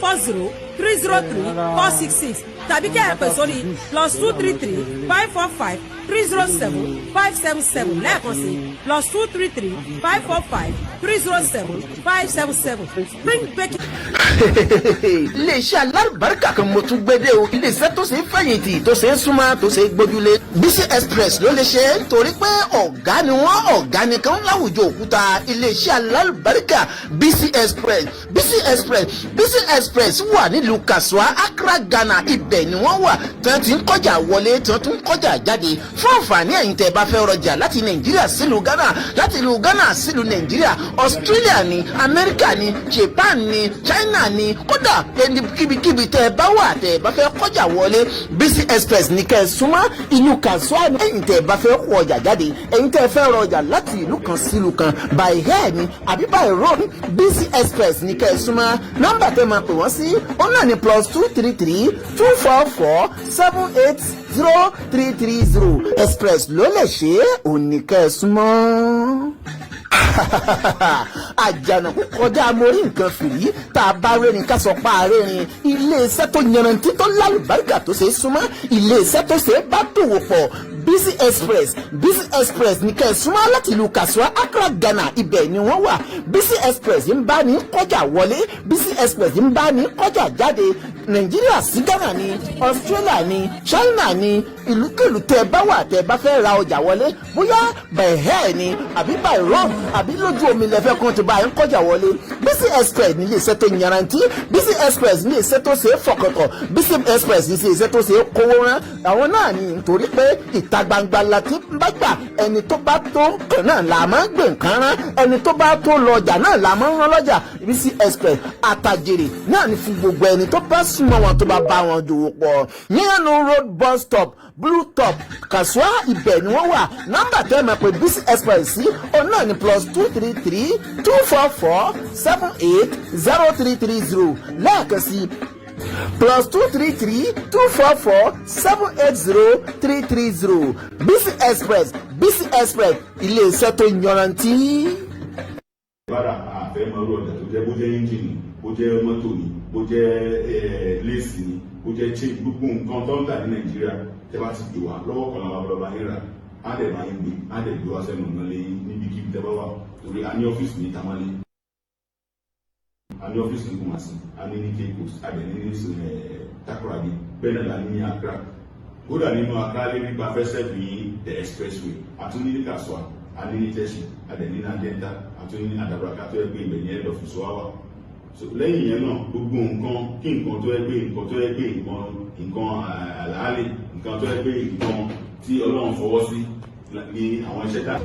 240 303 466 tàbí kẹ́ ẹ pè sórí +233 545 307 577. Lẹ́ẹ̀kan sí, +233 545 307 577. Spring Baking. Iléeṣẹ́ alárùbáríkà kan mo tún gbédè o. Iléeṣẹ́ tó ṣe é fẹ̀yìntì, tó ṣe é súnmọ́, tó ṣe é gbójúlé, Bisi Express ló lè ṣe é, nítorí pé ọ̀gá ni wọ́n, ọ̀gá nìkan láwùjọ òkúta. Iléeṣẹ́ alárùbáríkà Bisi Express, Bisi Express, Bisi Express wà nílùú Kasoa, Accra, Ghana. Ibẹ̀ ni wọ́n wà tí wọ́n ti ń kọjá wọlé, tí wọ́n tún ń kọjá jáde. Fún àǹfààní ẹ̀yin tẹ́ bá fẹ́ rọjà láti Nàìjíríà sílùú Ghana, láti ìlú Ghana sílùú Nàìjíríà, Australia ní, Amẹ́ríkà ní, Japan ní, China ní, kódà kíbikíbi tẹ́ ẹ bá wà, tẹ́ ẹ bá fẹ́ kọjá wọlé, Bisi Express ní kẹ́ ẹ súnmọ́. Ìlú Kasoa. Ẹ̀yin tẹ́ ẹ bá fẹ́ kó ọjà jáde, ẹ̀yin tẹ́ ẹ fẹ́ rọjà láti ìlú kan sílùú kan, by air ni àbí by road, Bisi Express ní kẹ́ ẹ súnmọ́. Nọ́mbà tẹ́ máa pè wọ́n sí, ó náà ní +233 244 780 330. Express ló lè ṣe é, òní kẹ́ ẹ súnmọ́. Àjànàkú kọjá mórí nǹkan fìrí. Tá a bá rẹ́rìn ká sọ pa rẹ́rìn. Iléeṣẹ́ tó yanrantí, tó lálùbáríkà, tó ṣe é súnmọ́, iléeṣẹ́ tó ṣe é bá dòwò pọ̀, Bisi Express. Bisi Express ní kẹ́ ẹ súnmọ́ láti ìlú Kasoa, Accra, Ghana. Ibẹ̀ ni wọ́n wà. Bisi Express ń bá ní kọjá wọlé, Bisi Express ń bá ní kọjá jáde. Nàìjíríà sí Ghana ní, Australia ní, China ní, ìlúkìlú tẹ́ bá wà, tẹ́ bá fẹ́ ra ọjà wọlé, bóyá by air ni àbí by road àbí lójú omi lẹ́fẹ́ kan tó bá ń kọjá wọlé, Bisi Express ní iléeṣẹ́ tó yanrantí. Bisi Express ní iléeṣẹ́ tó ṣe é fọkàntàn. Bisi Express ní iléeṣẹ́ tó ṣe é kówó rán. Àwọn náà ní, nítorí pé ìta gbangba la ti bá gbà. Ẹni tó bá tó kàn náà la máa ń gbé nǹkan rán. Ẹni tó bá tó lọ́jà náà la máa ń rán lọ́jà. Bisi Express àtàjèrè náà ní fún gbogbo ẹni tó bá súnmọ́ wọn, tó bá bá wọn dòwò pọ̀. Yíyanu Road, bus stop Blue Top, Kasoa, ibẹ̀ ni wọ́n wà. Nọ́mbà tẹ́ ẹ máa pè Bisi Express sí, òun náà ní +233 244 780 330. Lẹ́ẹ̀kan sí, +233 244 780 330. Bisi Express, Bisi Express, iléeṣẹ́ tó yanrantí. Bára àfẹ́ máa rú ọjà tó jẹ́, bó jẹ́ ẹ́ńjìnì, bó jẹ́ mọ́tò ni, bó jẹ́ léèsì ni, bó jẹ́ chain, gbogbo nǹkan tó ń tà ní Nàìjíríà, tẹ́ bá ti pè wá lọ́wọ́ kan làwọn ọlọ́ba yín rà á, dẹ̀ máa ń gbé á, dẹ̀ gbé wá sẹ́nu ọ̀nà lẹ́yìn níbikíbi tẹ́ bá wà, torí a ní ọ́fíìsì ní Tamale, a ní ọ́fíìsì ní Kumasi, a ní ní Cape Coast, a dẹ̀ ní ní Takoradi, bẹ́ẹ̀ náà la ní ní Accra. Kódà nínú Accra lé nípa fẹsẹ̀ bí the expressway, àtúní ní Kasoa, a ní ní Teshie, a dẹ̀ ní ní Adenta, àtúní ní Adabraka tó yẹ pé ibẹ̀ ní head office wa wà. So lẹ́yìn yẹn náà, gbogbo nǹkan kí nǹkan tó yẹ pé nǹkan tó yẹ pé nǹkan àlàálẹ̀, nǹkan tó yẹ pé nǹkan tí Ọlọ́run fọwọ́ sí ní àwọn iṣẹ́ tá.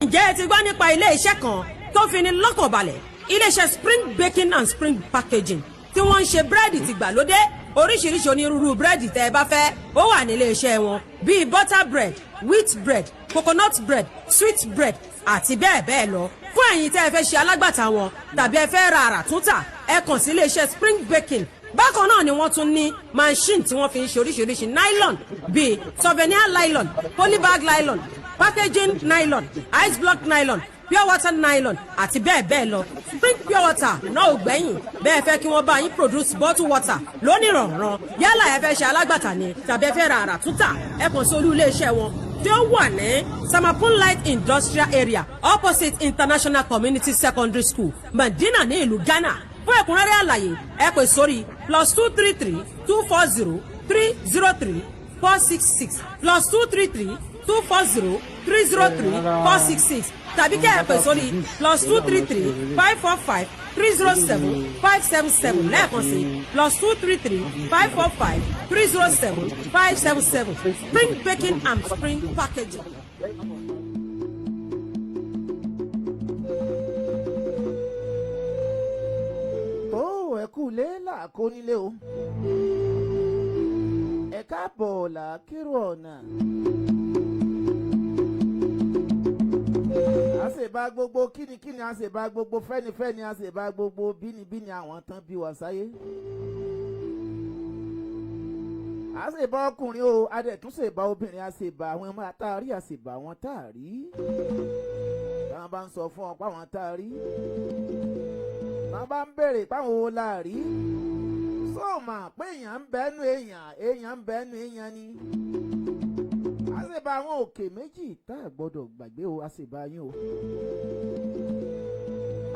Ǹjẹ́ ẹ ti gbọ́ nípa ilé iṣẹ́ kan tó fi ní lọ́kàn balẹ̀, iléeṣẹ́ Spring Baking and Spring Packaging, tí wọ́n ń ṣe búrẹ́dì tìgbàlódé? Oríṣiríṣi onírúurú búrẹ́dì tẹ́ ẹ bá fẹ́, ó wà nílé iṣẹ́ wọn, bíi butter bread, wheat bread, coconut bread, sweet bread àti bẹ́ẹ̀ bẹ́ẹ̀ lọ. Fún ẹ̀yin tẹ́ ẹ fẹ́ ṣe alágbàtà wọn tàbí ẹ fẹ́ ra àràtúntà, ẹ kàn sí iléeṣẹ́ Spring Baking. Bákan náà ni wọ́n tún ní machine tí wọ́n fi ń ṣe oríṣiríṣi nylon, bíi souvenir nylon, polybag nylon, packaging nylon, ice block nylon, pure water nylon àti bẹ́ẹ̀ bẹ́ẹ̀ lọ. Spring pure water náà ò gbẹ́yìn. Bẹ́ẹ̀ fẹ́ kí wọ́n bá yín produce bottle water lónìrànràn, yálà ẹ fẹ́ ṣe alágbàtà ni tàbí ẹ fẹ́ ra àràtúntà, ẹ kàn sí olú iléeṣẹ́ wọn tí ó wà ní Samapun Light Industrial Area, opposite International Community Secondary School, Madina, ní ìlú Ghana. Fún ẹ̀kúnrẹ́rẹ́ àlàyé, ẹ pè sórí +233 240 303 466, +233 240 303 466, tàbí kẹ́ ẹ pè sórí +233 545 307 577. Lẹ́ẹ̀kan sí, +233 545 307 577. Spring Baking and Spring Packaging. Tó ẹ kú lé làákó nílé o, ẹ káàbọ̀ làákérò ọ̀nà. A sì bá gbogbo kínníkínní, a sì bá gbogbo fẹ́nifẹ́ni, a sì bá gbogbo bínibíni àwọn tán bí wá sáyé. A sì bá ọkùnrin o, a dẹ̀ tún sì bá obìnrin, a sì bá àwọn ọmọ àtàrí, a sì bá àwọn tá a rí. Táwọn bá ń sọ fún ọ pé àwọn tá a rí. Wọ́n bá ń béèrè páwọn wo la rí. Sóòmà pé èèyàn ń bẹ́nu èèyàn, èèyàn ń bẹ́nu èèyàn ni. A sì bá àwọn òkè méjì tá a gbọ́dọ̀ gbàgbé o, a sì bá yín o.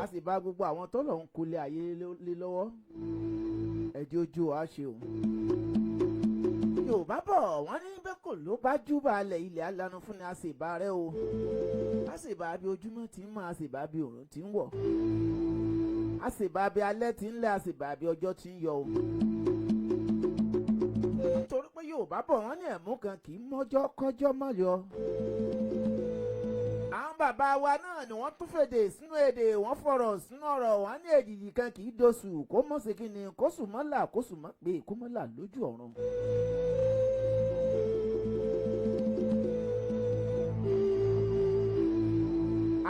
A sì bá gbogbo àwọn tó lọ ń kulẹ̀ ayé lé lọ́wọ́. Ẹ̀jẹ̀ ojú wa ṣe o. Yorùbá bọ̀ wọ́n ní bẹ́ẹ̀ kò ló bá júbà alẹ̀ ilẹ̀ alanu fún ni, a sì bá rẹ o. A sì bá bí ojúmọ́ ti ń mọ́, a sì bá bí òòrùn ti ń wọ̀. A sì bá bí alẹ́ ti ń lẹ́, a sì bá bí ọjọ́ ti ń yọ o. Nítorí pé Yorùbá bọ̀ wọ́n ní ẹ̀mú kan kì í mọ́jọ́ kọ́jọ́ mọ́ yọ. Àwọn bàbá wa náà ni wọ́n tún fèdè sínú èdè, wọ́n fọ̀rọ̀ sínú ọ̀rọ̀, wọ́n ní èjìjì kan kì í dosù kó mọ̀ sí kíni, kó sùn mọ́là, kó sùn mọ́ pé kó mọ́là lójú ọ̀run.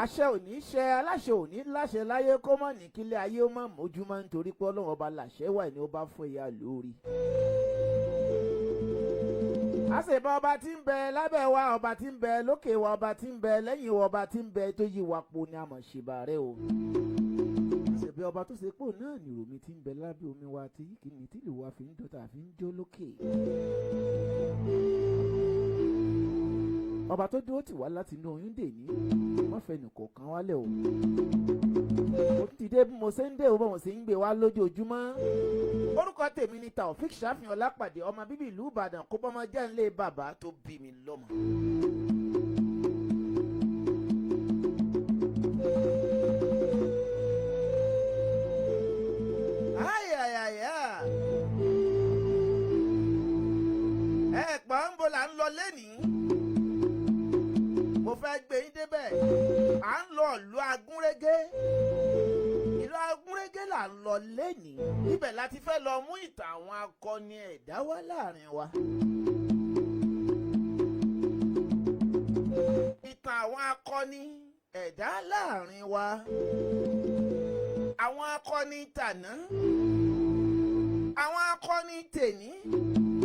Àṣẹ ò ní ṣẹ, aláṣẹ ò ní láṣẹ láyé, kó mọ̀ ní kílẹ̀ ayé ó mọ̀ mójúmọ́, nítorí pé Ọlọ́run ọba làṣẹ wà ní ó bá fún ìyá lórí. Àṣebọ ọba tí ń bẹ lábẹ́ wa, ọba tí ń bẹ lókè wa, ọba tí ń bẹ lẹ́yìn wa, ọba tí ń bẹ tó yí wa po ni a mọ̀ ṣèbà rẹ o. Àṣebọ ọba tó ṣe pò náà ní omi tí ń bẹ lábẹ́ omi wa tí kìíní tí ìlú wa fi ń dọ́ta fi ń jó lókè. Ọba tó dúró tì wá láti inú oyún dè ní wọ́n fẹ́ nìkọ̀ọ̀kan wálẹ̀ o. Mo ti dé bí mo ṣe ń dé o, bó mo ṣe ń gbé wá lójoojúmọ́. Orúkọ tèmi ni Taofik Ṣàfihàn Ọlápàdé, ọmọ bíbí ìlú Ìbàdàn, kó bọ́mọ jẹ́ ńlé bàbá tó bí mi lọ́mọ. Ayayaya. Ẹ pọ́n ń bo là ń lọ lénìí. Mo fẹ́ gbé yín débẹ̀. À ń lọ ìlú Agúnrégé. Ìlú Agúnrégé là ń lọ lénìí. Ibẹ̀ la ti fẹ́ lọ mú ìtàn àwọn akọni ẹ̀dá wá láàrin wa. Ìtàn àwọn akọni ẹ̀dá láàrin wa. Àwọn akọni tàná. Àwọn akọni tèní.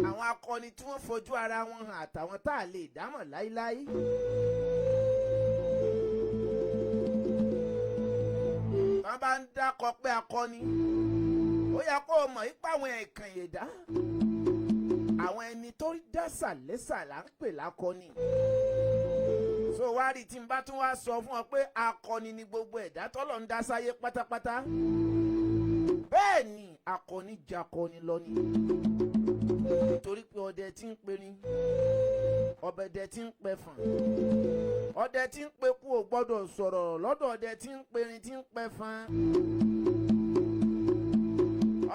Àwọn akọni tí wọ́n fojú ara wọn hàn àtàwọn tá a lè dámọ̀ láíláí. Wọ́n bá ń dákọ pé akọni, ó yẹ kó o mọ̀ ipá àwọn ẹ̀kàn ẹ̀dá, àwọn ẹni tó dá sàlẹ́sà là ń pè lákọni. So wá rí tí n bá tún wá sọ fún ọ pé akọni ni gbogbo ẹ̀dá tọ́lọ̀ ń dá sáyé pátápátá. Bẹ́ẹ̀ ni akọni jakọni lọ ni. Nítorí pé ọdẹ tí ń perin, ọbẹ̀dẹ tí ń pẹfọ̀n, ọdẹ tí ń peku ò gbọ́dọ̀ sọ̀rọ̀ lọ́dọ̀ ọdẹ tí ń perin tí ń pẹfọ̀n.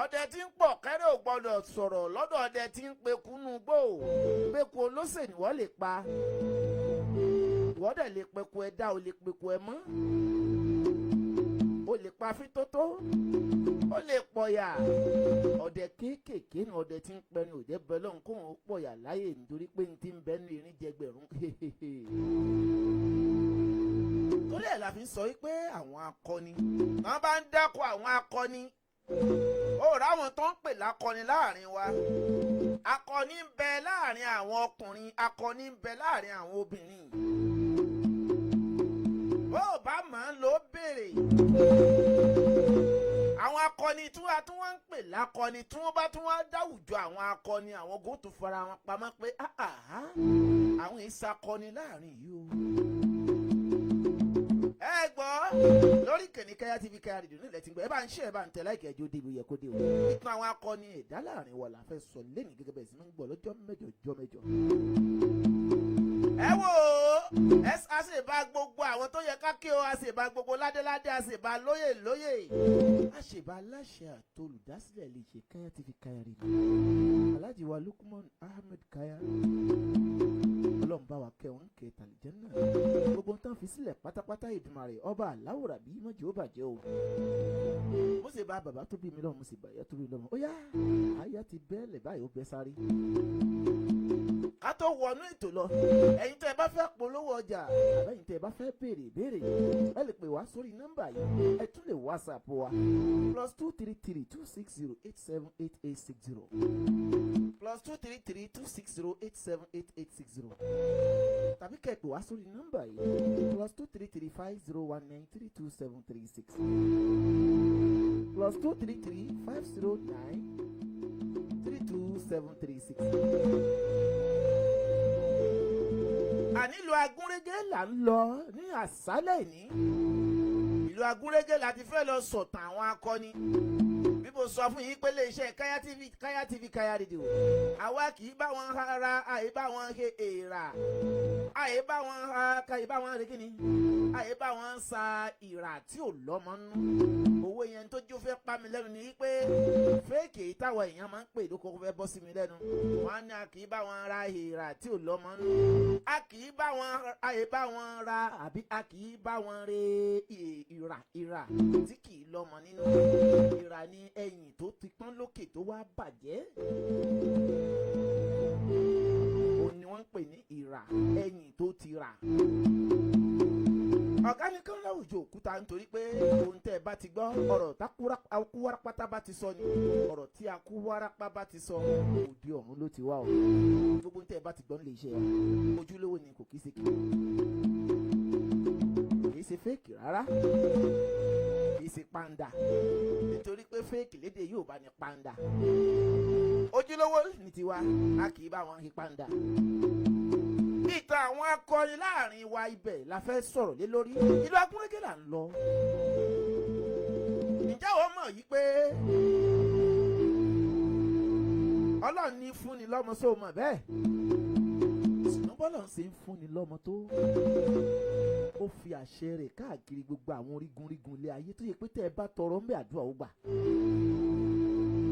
Ọdẹ tí ń pọ̀ kẹ́rẹ́ ò gbọ́dọ̀ sọ̀rọ̀ lọ́dọ̀ ọdẹ tí ń peku nú gbó. Peku olóṣè ni wọ́n lè pa. Ìwọ́ dẹ̀ lè peku ẹ̀dá, o lè peku ẹ mọ́. O lè pa fítótó, o lè pọ̀yà. Ọdẹ kéékèèké ni ọdẹ tí ń pẹrin ò jẹ́ bẹ́ẹ̀ lọ́hùn kóun ó pọ̀yà láyè, nítorí pé n ti ń bẹ́nu irin jẹgbẹ̀rún. Torí ẹ̀ la fi ń sọ wípé àwọn akọni, wọ́n bá ń dákọ̀ àwọn akọni, ó ráwọn tó ń pè lákọni láàrin wa. Akọni ń bẹ láàrin àwọn ọkùnrin, akọni ń bẹ láàrin àwọn obìnrin. Bó o bá máa ń lò ó béèrè. Àwọn akọni tí wọ́n ń pè lákọni, tí wọ́n bá tún wá dáwùjọ àwọn akọni, àwọn ogun tún fara wọn pamọ́ pé àwọn ìsakọni láàrin yìí o. Ẹ gbọ́ lórí ìkànnì Kaya TV Kaya Radio nílẹ̀ tí ń gbọ́, ẹ bá ń ṣe, ẹ bá ń tẹ láìkẹ́ ẹjọ́ débi yẹ kó dé o. Ìtàn àwọn akọni ẹ̀dá láàrin wa la fẹ́ sọ lẹ́nìí gẹ́gẹ́ bẹ́ẹ̀ sì máa ń gbọ́ lọ́jọ́ mẹ́jọ jọ́ mẹ́jọ. Ẹ wò ó, a sì bá gbogbo àwọn tó yẹ ká kí o, a sì bá gbogbo ládéládé, a sì bá lóyè lóyè, a sì bá aláṣẹ àtolùdásílẹ̀ lè ṣe Kaya TV Kaya Radio, Alhaji wa Lukman Ahmed Kaya. Ọlọ́run bá wa kẹ́ wọn kẹ́ tàlìjẹ́ náà, gbogbo tán fi sílẹ̀ pátápátá Èdùmàrè ọba aláwòrán bí mọ̀jẹ̀ ó bàjẹ́ o. Mo sì bá bàbá tó bí mi lọ́mọ, mo sì bá ìyá tó bí mi lọ́mọ, ó yá àyà ti bẹ́ẹ̀lẹ̀ báyìí, ó bẹ́ sáré. Ká tó wọnú ètò lọ, ẹ̀yin tẹ́ ẹ bá fẹ́ polówó ọjà àbẹ́yìn tẹ́ ẹ bá fẹ́ béèrè ìbéèrè, ẹ lè pè wá sórí nọ́mbà yìí, ẹ tún lè WhatsApp wa +233 260 87 8860, +233 260 87 8860, tàbí kẹ́ ẹ pè wá sórí nọ́mbà yìí +233 501 932 736. +233 509 32736. Ànílò Agúnrégé là ń lọ ní àṣálẹ̀ ní ìlú Agúnrégé la ti fẹ́ lọ sọ̀tàn àwọn akọni. Bí mo sọ fún yín pé iléeṣẹ́ Kaya TV, Kaya TV, Kaya Radio, àwa kì í bá wọn ra, àyè bá wọn ṣe èèrà, àyè bá wọn ha, àyè bá wọn ṣe kíni, àyè bá wọn sa ìrà tí ò lọ́mọ nú. Owó yẹn tó jó fẹ́ pa mi lẹ́nu ni pé fake táwọn èèyàn máa ń pè lóko fẹ́ bọ́ sí mi lẹ́nu. Wọ́n á ní a kì í bá wọn ra èèrà tí ò lọ́mọ nú, a kì í bá wọn, àyè bá wọn ra, àbí a kì í bá wọn re ìrà, ìrà tí kì í lọ́mọ nínú. Ìrà ni ẹyìn tó ti pọ́n lókè tó wá bàjẹ́, òun ni wọ́n ń pè ní ìrà, ẹyìn tó ti rà. Ọ̀gá ní kán láwùjọ òkúta, nítorí pé ohun tẹ́ ẹ bá ti gbọ́, ọ̀rọ̀ tákúwárápátá bá ti sọ ni, ọ̀rọ̀ tí akúwárápá bá ti sọ, òde ọ̀run ló ti wá o. Gbogbo ohun tẹ́ ẹ bá ti gbọ́ nílé iṣẹ́ wa, ojúlówó ni, kò kìí ṣe kí kìí ṣe fake rárá, kìí ṣe pàǹdà, nítorí pé fake lédè yóò bá ní pàǹdà. Ojúlówó ní tiwa, a kì í bá wọn ṣe pàǹdà. Ìtàn àwọn akọni láàrin wa, ibẹ̀ la fẹ́ sọ̀rọ̀ lé lórí. Ìlú Agúnrégé là ń lọ. Ǹjẹ́ o mọ̀ yìí pé Ọlọ́run ní fúnni lọ́mọ? Sóò mọ̀ bẹ́ẹ̀? Ṣùgbọ́n bọ́lọ̀ ń ṣe ń fúnni lọ́mọ tó, ó fi àṣẹ rẹ̀ káàkiri gbogbo àwọn orígun-rígun ilé ayé tó yẹ pé tẹ́ ẹ bá tọrọ ń bẹ, àdúrà ó gbà.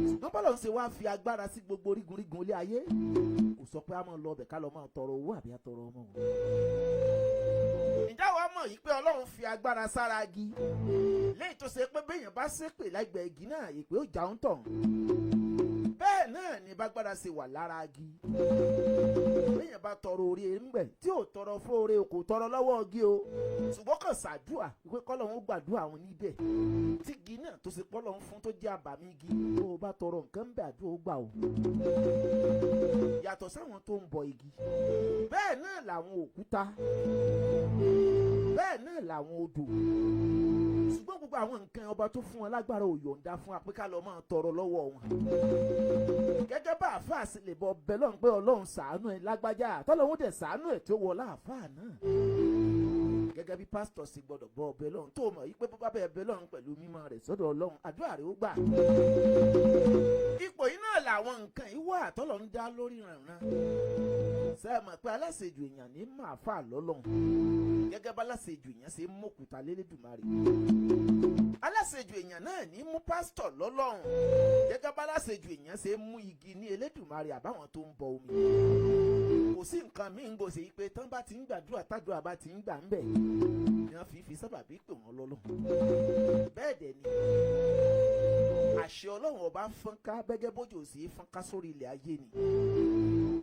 Ṣùgbọ́n bọ́lọ̀ ń ṣe wá fi agbára sí gbogbo orígun-rígun ilé ayé, kò sọ pé a máa lọ ọbẹ̀ ká lọ máa tọrọ owó àbí àtọrọ ọmọ o. Ǹjẹ́ wàá mọ̀ yìí pé Ọlọ́run fi agbára sára igi léyìí tó ṣe pé béèyàn bá ṣépè lágbẹ̀ẹ́ igi náà, ìpè ó jà ń tàn? Bẹ́ẹ̀ náà ni bágbára ṣe wà lára igi. Béèyàn bá tọrọ orí ńbẹ tí ò tọrọ fún oore, kò tọrọ lọ́wọ́ igi o, ṣùgbọ́n kàn ṣàdúà pé kọ́lọ́hún gbàdúrà àwọn níbẹ̀, tí igi náà tó ṣe pọ́lọ́hún fún tó jẹ́ àbàmì igi, tó o bá tọrọ nǹkan ń bẹ, àdúrà ó gbà o. Yàtọ̀ sáwọn tó ń bọ igi, bẹ́ẹ̀ náà làwọn òkúta, bẹ́ẹ̀ náà làwọn odò. Ṣùgbọ́n gbogbo àwọn nǹkan, ọba tó fún wọn lágbára ò yọ̀ǹda fún wa pé ká lọ máa tọrọ lọ́wọ́ wọn. Gẹ́gẹ́ bá àáfàá sì lè bọ bẹ́ẹ̀ lọ́n pé Ọlọ́run ṣàánú ẹ̀ lágbájá, tọ́lọ́hún dẹ̀ ṣàánú ẹ̀ tó wọ láàfáà náà, gẹ́gẹ́ bí pásítọ̀ sì gbọ́dọ̀ bọ ọbẹ̀ lọ́hùn tó mọ̀ yí pé bó bá bẹ́ẹ̀ bẹ́ẹ̀ lọ́hùn pẹ̀lú mímọ́ rẹ̀ sọ́dọ̀ Ọlọ́run, àdúrà rẹ̀ ó gbà. Ipò yìí náà làwọn nǹkan yìí wà tọ́lọ̀ ń dá lórí rànran. Ṣé ẹ mọ̀ pé aláṣejù èèyàn ní máa fà lọ́lọ́hùn, gẹ́gẹ́ bá aláṣejù èèyàn ṣe ń mọ̀kúta lélédùmarè, aláṣejù èèyàn náà ní mú pásítọ̀ lọ́lọ́run, gẹ́gẹ́ bá aláṣejù èèyàn ṣe ń mú igi ní Elédùmarè àbáwọn tó ń bọ omi. Kò sí nǹkan míì ń gbòsè yìí pé tán bá ti ń gbàdúrà, tádùá bá ti ń gbà ń bẹ̀ ni wọ́n fi sábàbí pè wọ́n lọ́lọ́. Bẹ́ẹ̀ dẹ̀ ni àṣẹ Ọlọ́run Ọba fọ́nká bẹ́gẹ́ bójú sí fọ́nká sórí ilẹ̀ ayé ni.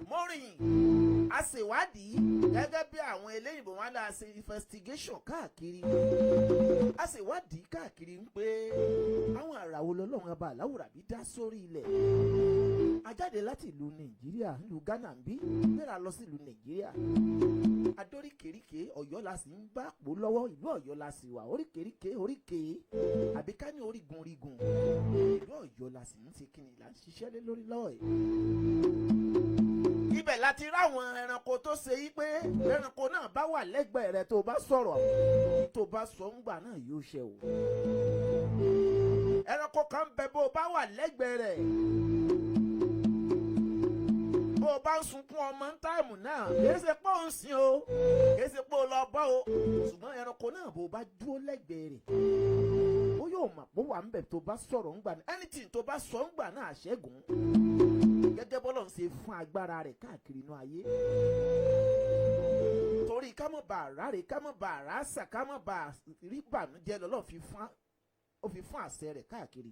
Mọ́rìn a ṣèwádìí gẹ́gẹ́ bí àwọn eléyìnbó wọn á ṣe investigation káàkiri, a ṣèwádìí káàkiri ń pé àwọn àràwọ̀ lọ́lọ́run Ọba àláwùrà bí dá sórí ilẹ̀. A jáde láti ìlú Nàìjíríà, ìlú Ghana ń bí, gbéra lọ sí ìlú Nàìjíríà, adóríkèríkè Ọ̀yọ́ la sì ń bá pò lọ́wọ́. Ìlú Ọ̀yọ́ la sì wà, oríkèríkè oríkè, àbí ká ní orígun rígun ìlú Ọ̀yọ́ la sì ń ṣe kíni là ń ṣiṣẹ́ lé lórí lọ́wọ́ yìí. Ibẹ̀ láti ráwọn ẹranko tó ṣe yí pé ẹranko náà bá wà lẹ́gbẹ̀ẹ́ rẹ, tó bá sọ̀rọ̀, tó bá sọ ńgbà náà, yóò ṣe o. Ẹranko kan bẹ, bó o bá wà lẹ́gbẹ̀ẹ́ rẹ̀, bó o bá ń sunkún ọmọ ń time náà, kìí ṣe pé ó ń sin o, kìí ṣe pé ó lọ bọ́ o, ṣùgbọ́n ẹranko náà, bó o bá dúró lẹ́gbẹ̀ẹ́ rẹ̀, ó yóò mọ̀ pé wà ń bẹ̀. Tó bá sọ̀rọ̀ ńgbà náà, anything tó bá sọ ńgbà náà, àṣẹ́gun, gẹ́gẹ́ bọ́lọ̀ ń ṣe fún agbára rẹ̀ káàkiri inú ayé. Torí ká má bàa ráre, ká má bàa rásà, ká má bàa rí bànújẹ́, lọ́lọ́ fi fún, ó fi fún àṣẹ rẹ̀ káàkiri.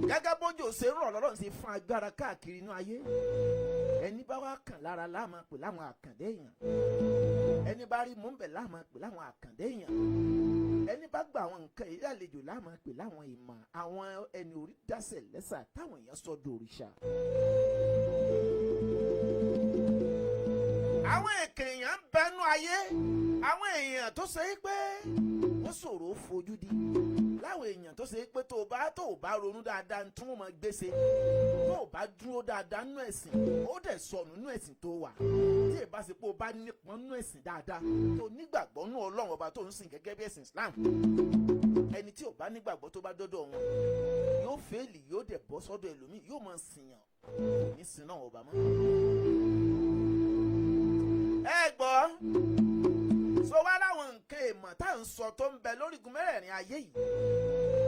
Gẹ́gẹ́ bójú ṣe ń rọ̀, lọ́lọ́ ṣe fún agbára káàkiri inú ayé. Ẹni bá wá kàn lára láàmú pè láwọn àkàndé èèyàn, ẹni bá rí mú bẹ̀ láàmú pè láwọn àkàndé èèyàn, ẹni bá gba àwọn nǹkan yìí lálejò láàmú pè láwọn ìmọ̀ àwọn ẹni orí dásẹ̀ lẹ́sà táwọn èèyàn sọ dòrìṣà. Àwọn èkè èèyàn ń bẹnu ayé, àwọn èèyàn tó ṣe é pé wọ́n ṣòro fojú di. Láwọn èèyàn tó ṣe pé tó o bá ronú dáadáa tí wọ́n máa gbèsè, tó o bá dúró dáadáa nínú ẹ̀sìn, ó dẹ̀ sọnù nínú ẹ̀sìn tó wà. Tí ì bá ṣe pé o bá nípọn nínú ẹ̀sìn dáadáa, tó nígbàgbọ́ nínú Ọlọ́run Ọba tó ń sìn gẹ́gẹ́ bí ẹ̀sìn Islam, ẹni tí ò bá nígbàgbọ́, tó bá dọ́dọ̀ wọn, yóò fail, yóò dẹ̀ bọ́ sọ́dọ̀ ẹlòmíì, yóò máa sìyàn, kò ní sin náà ọba mọ́. Ẹ gbọ́, so wá láwọn nǹkan èèmọ̀ tá à ń sọ tó ń bẹ lórígun mẹ́rẹ̀ẹ̀rin ayé yìí,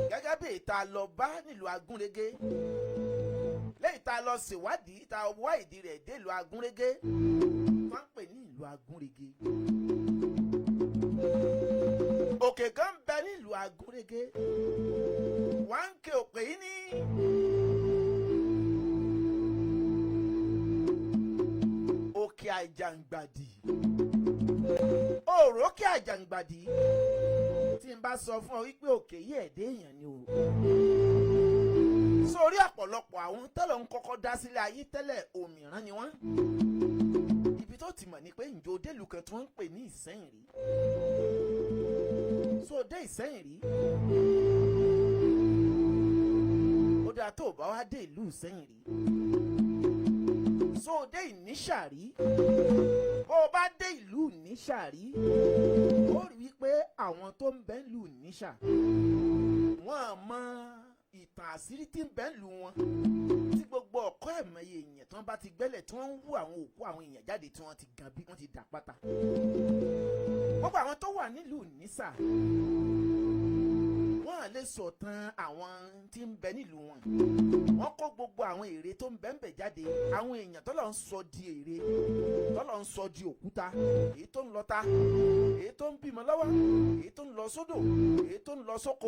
gẹ́gẹ́ bí ìta lọ bá nílùú Agúnrégé, lẹ́yìn tá a lọ ṣèwádìí, tá a wá ìdí rẹ̀ dé ìlú Agúnrégé tó ń pè ní ìlú Agúnrégé. Òkè kan ń bẹ nílùú Agúnrégé, wọ́n ń ké òkè yìí ní Òkè Àjàǹgbàdì. Òrókè Àjàǹgbàdì, tí n bá sọ fún ọ wípé òkè yìí, ẹ̀dẹ́ èèyàn ni o. Sórí ọ̀pọ̀lọpọ̀ àwọn tẹ́lọ̀ ń kọ́kọ́ dá sílẹ̀ ayé tẹ́lẹ̀, òmìrán ni wọ́n. Ibi tó ti mọ̀ ni pé, ǹjọ́ délùú kan tí wọ́n ń pè ní Ìsẹ́yìn rí? So dé Ìsẹ́yìn rí? Ó dáa, tó o bá wá dé ìlú Ìsẹ́yìn rí, so dé Ìníṣà rí? Bó o bá dé ìlú Ìníṣà rí, ó rí wípé àwọn tó ń bẹ ìlú Ìníṣà, wọ́n mọ ìtàn àṣírí tí ń bẹ ìlú wọn, tí gbogbo ọ̀kọ́ ẹ̀mọye èèyàn tí wọ́n bá ti gbẹ́lẹ̀, tí wọ́n ń wú àwọn òkú àwọn èèyàn jáde, tí wọ́n ti gan bí wọ́n ti dà pátá. Gbogbo àwọn tó wà nílùú Ìníṣà, wọ́n à lè sọ̀tàn àwọn tí ń bẹ nílùú wọn. Wọ́n kó gbogbo àwọn ère tó ń bẹ ń bẹ jáde, àwọn èèyàn tọ́lọ̀ ń sọ di ère, tọ́lọ̀ ń sọ di òkúta, èyí tó ń lọta, èyí tó ń bímọ lọ́wọ́, èyí tó ń lọ sódò, èyí tó ń lọ sóko,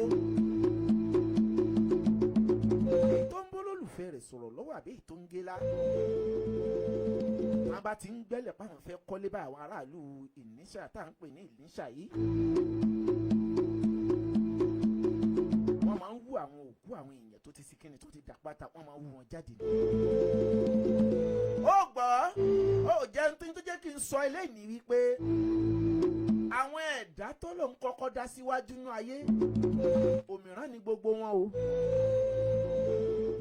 èyí tó ń bólólùfẹ́ rẹ̀ sọ̀rọ̀ lọ́wọ́, àbí èyí tó ń gé lá. Wọn bá ti ń gbẹ́lẹ̀ páwọn fẹ́ kọ́lé bá àwọn aráàlú Ìníṣà tá à ń pè ní Ìníṣà yìí, wọ́n máa ń wú àwọn òkú àwọn èèyàn tó ti sí kíni, tó ti dàpáta, wọ́n máa ń wú wọn jáde. Ó gbọ́, ó jẹ́ ní tó jẹ́ kí n sọ eléyìí ní wípé àwọn ẹ̀dá tó lòun kọ́kọ́ dá síwájú nú ayé, òmíràn ni gbogbo wọn o.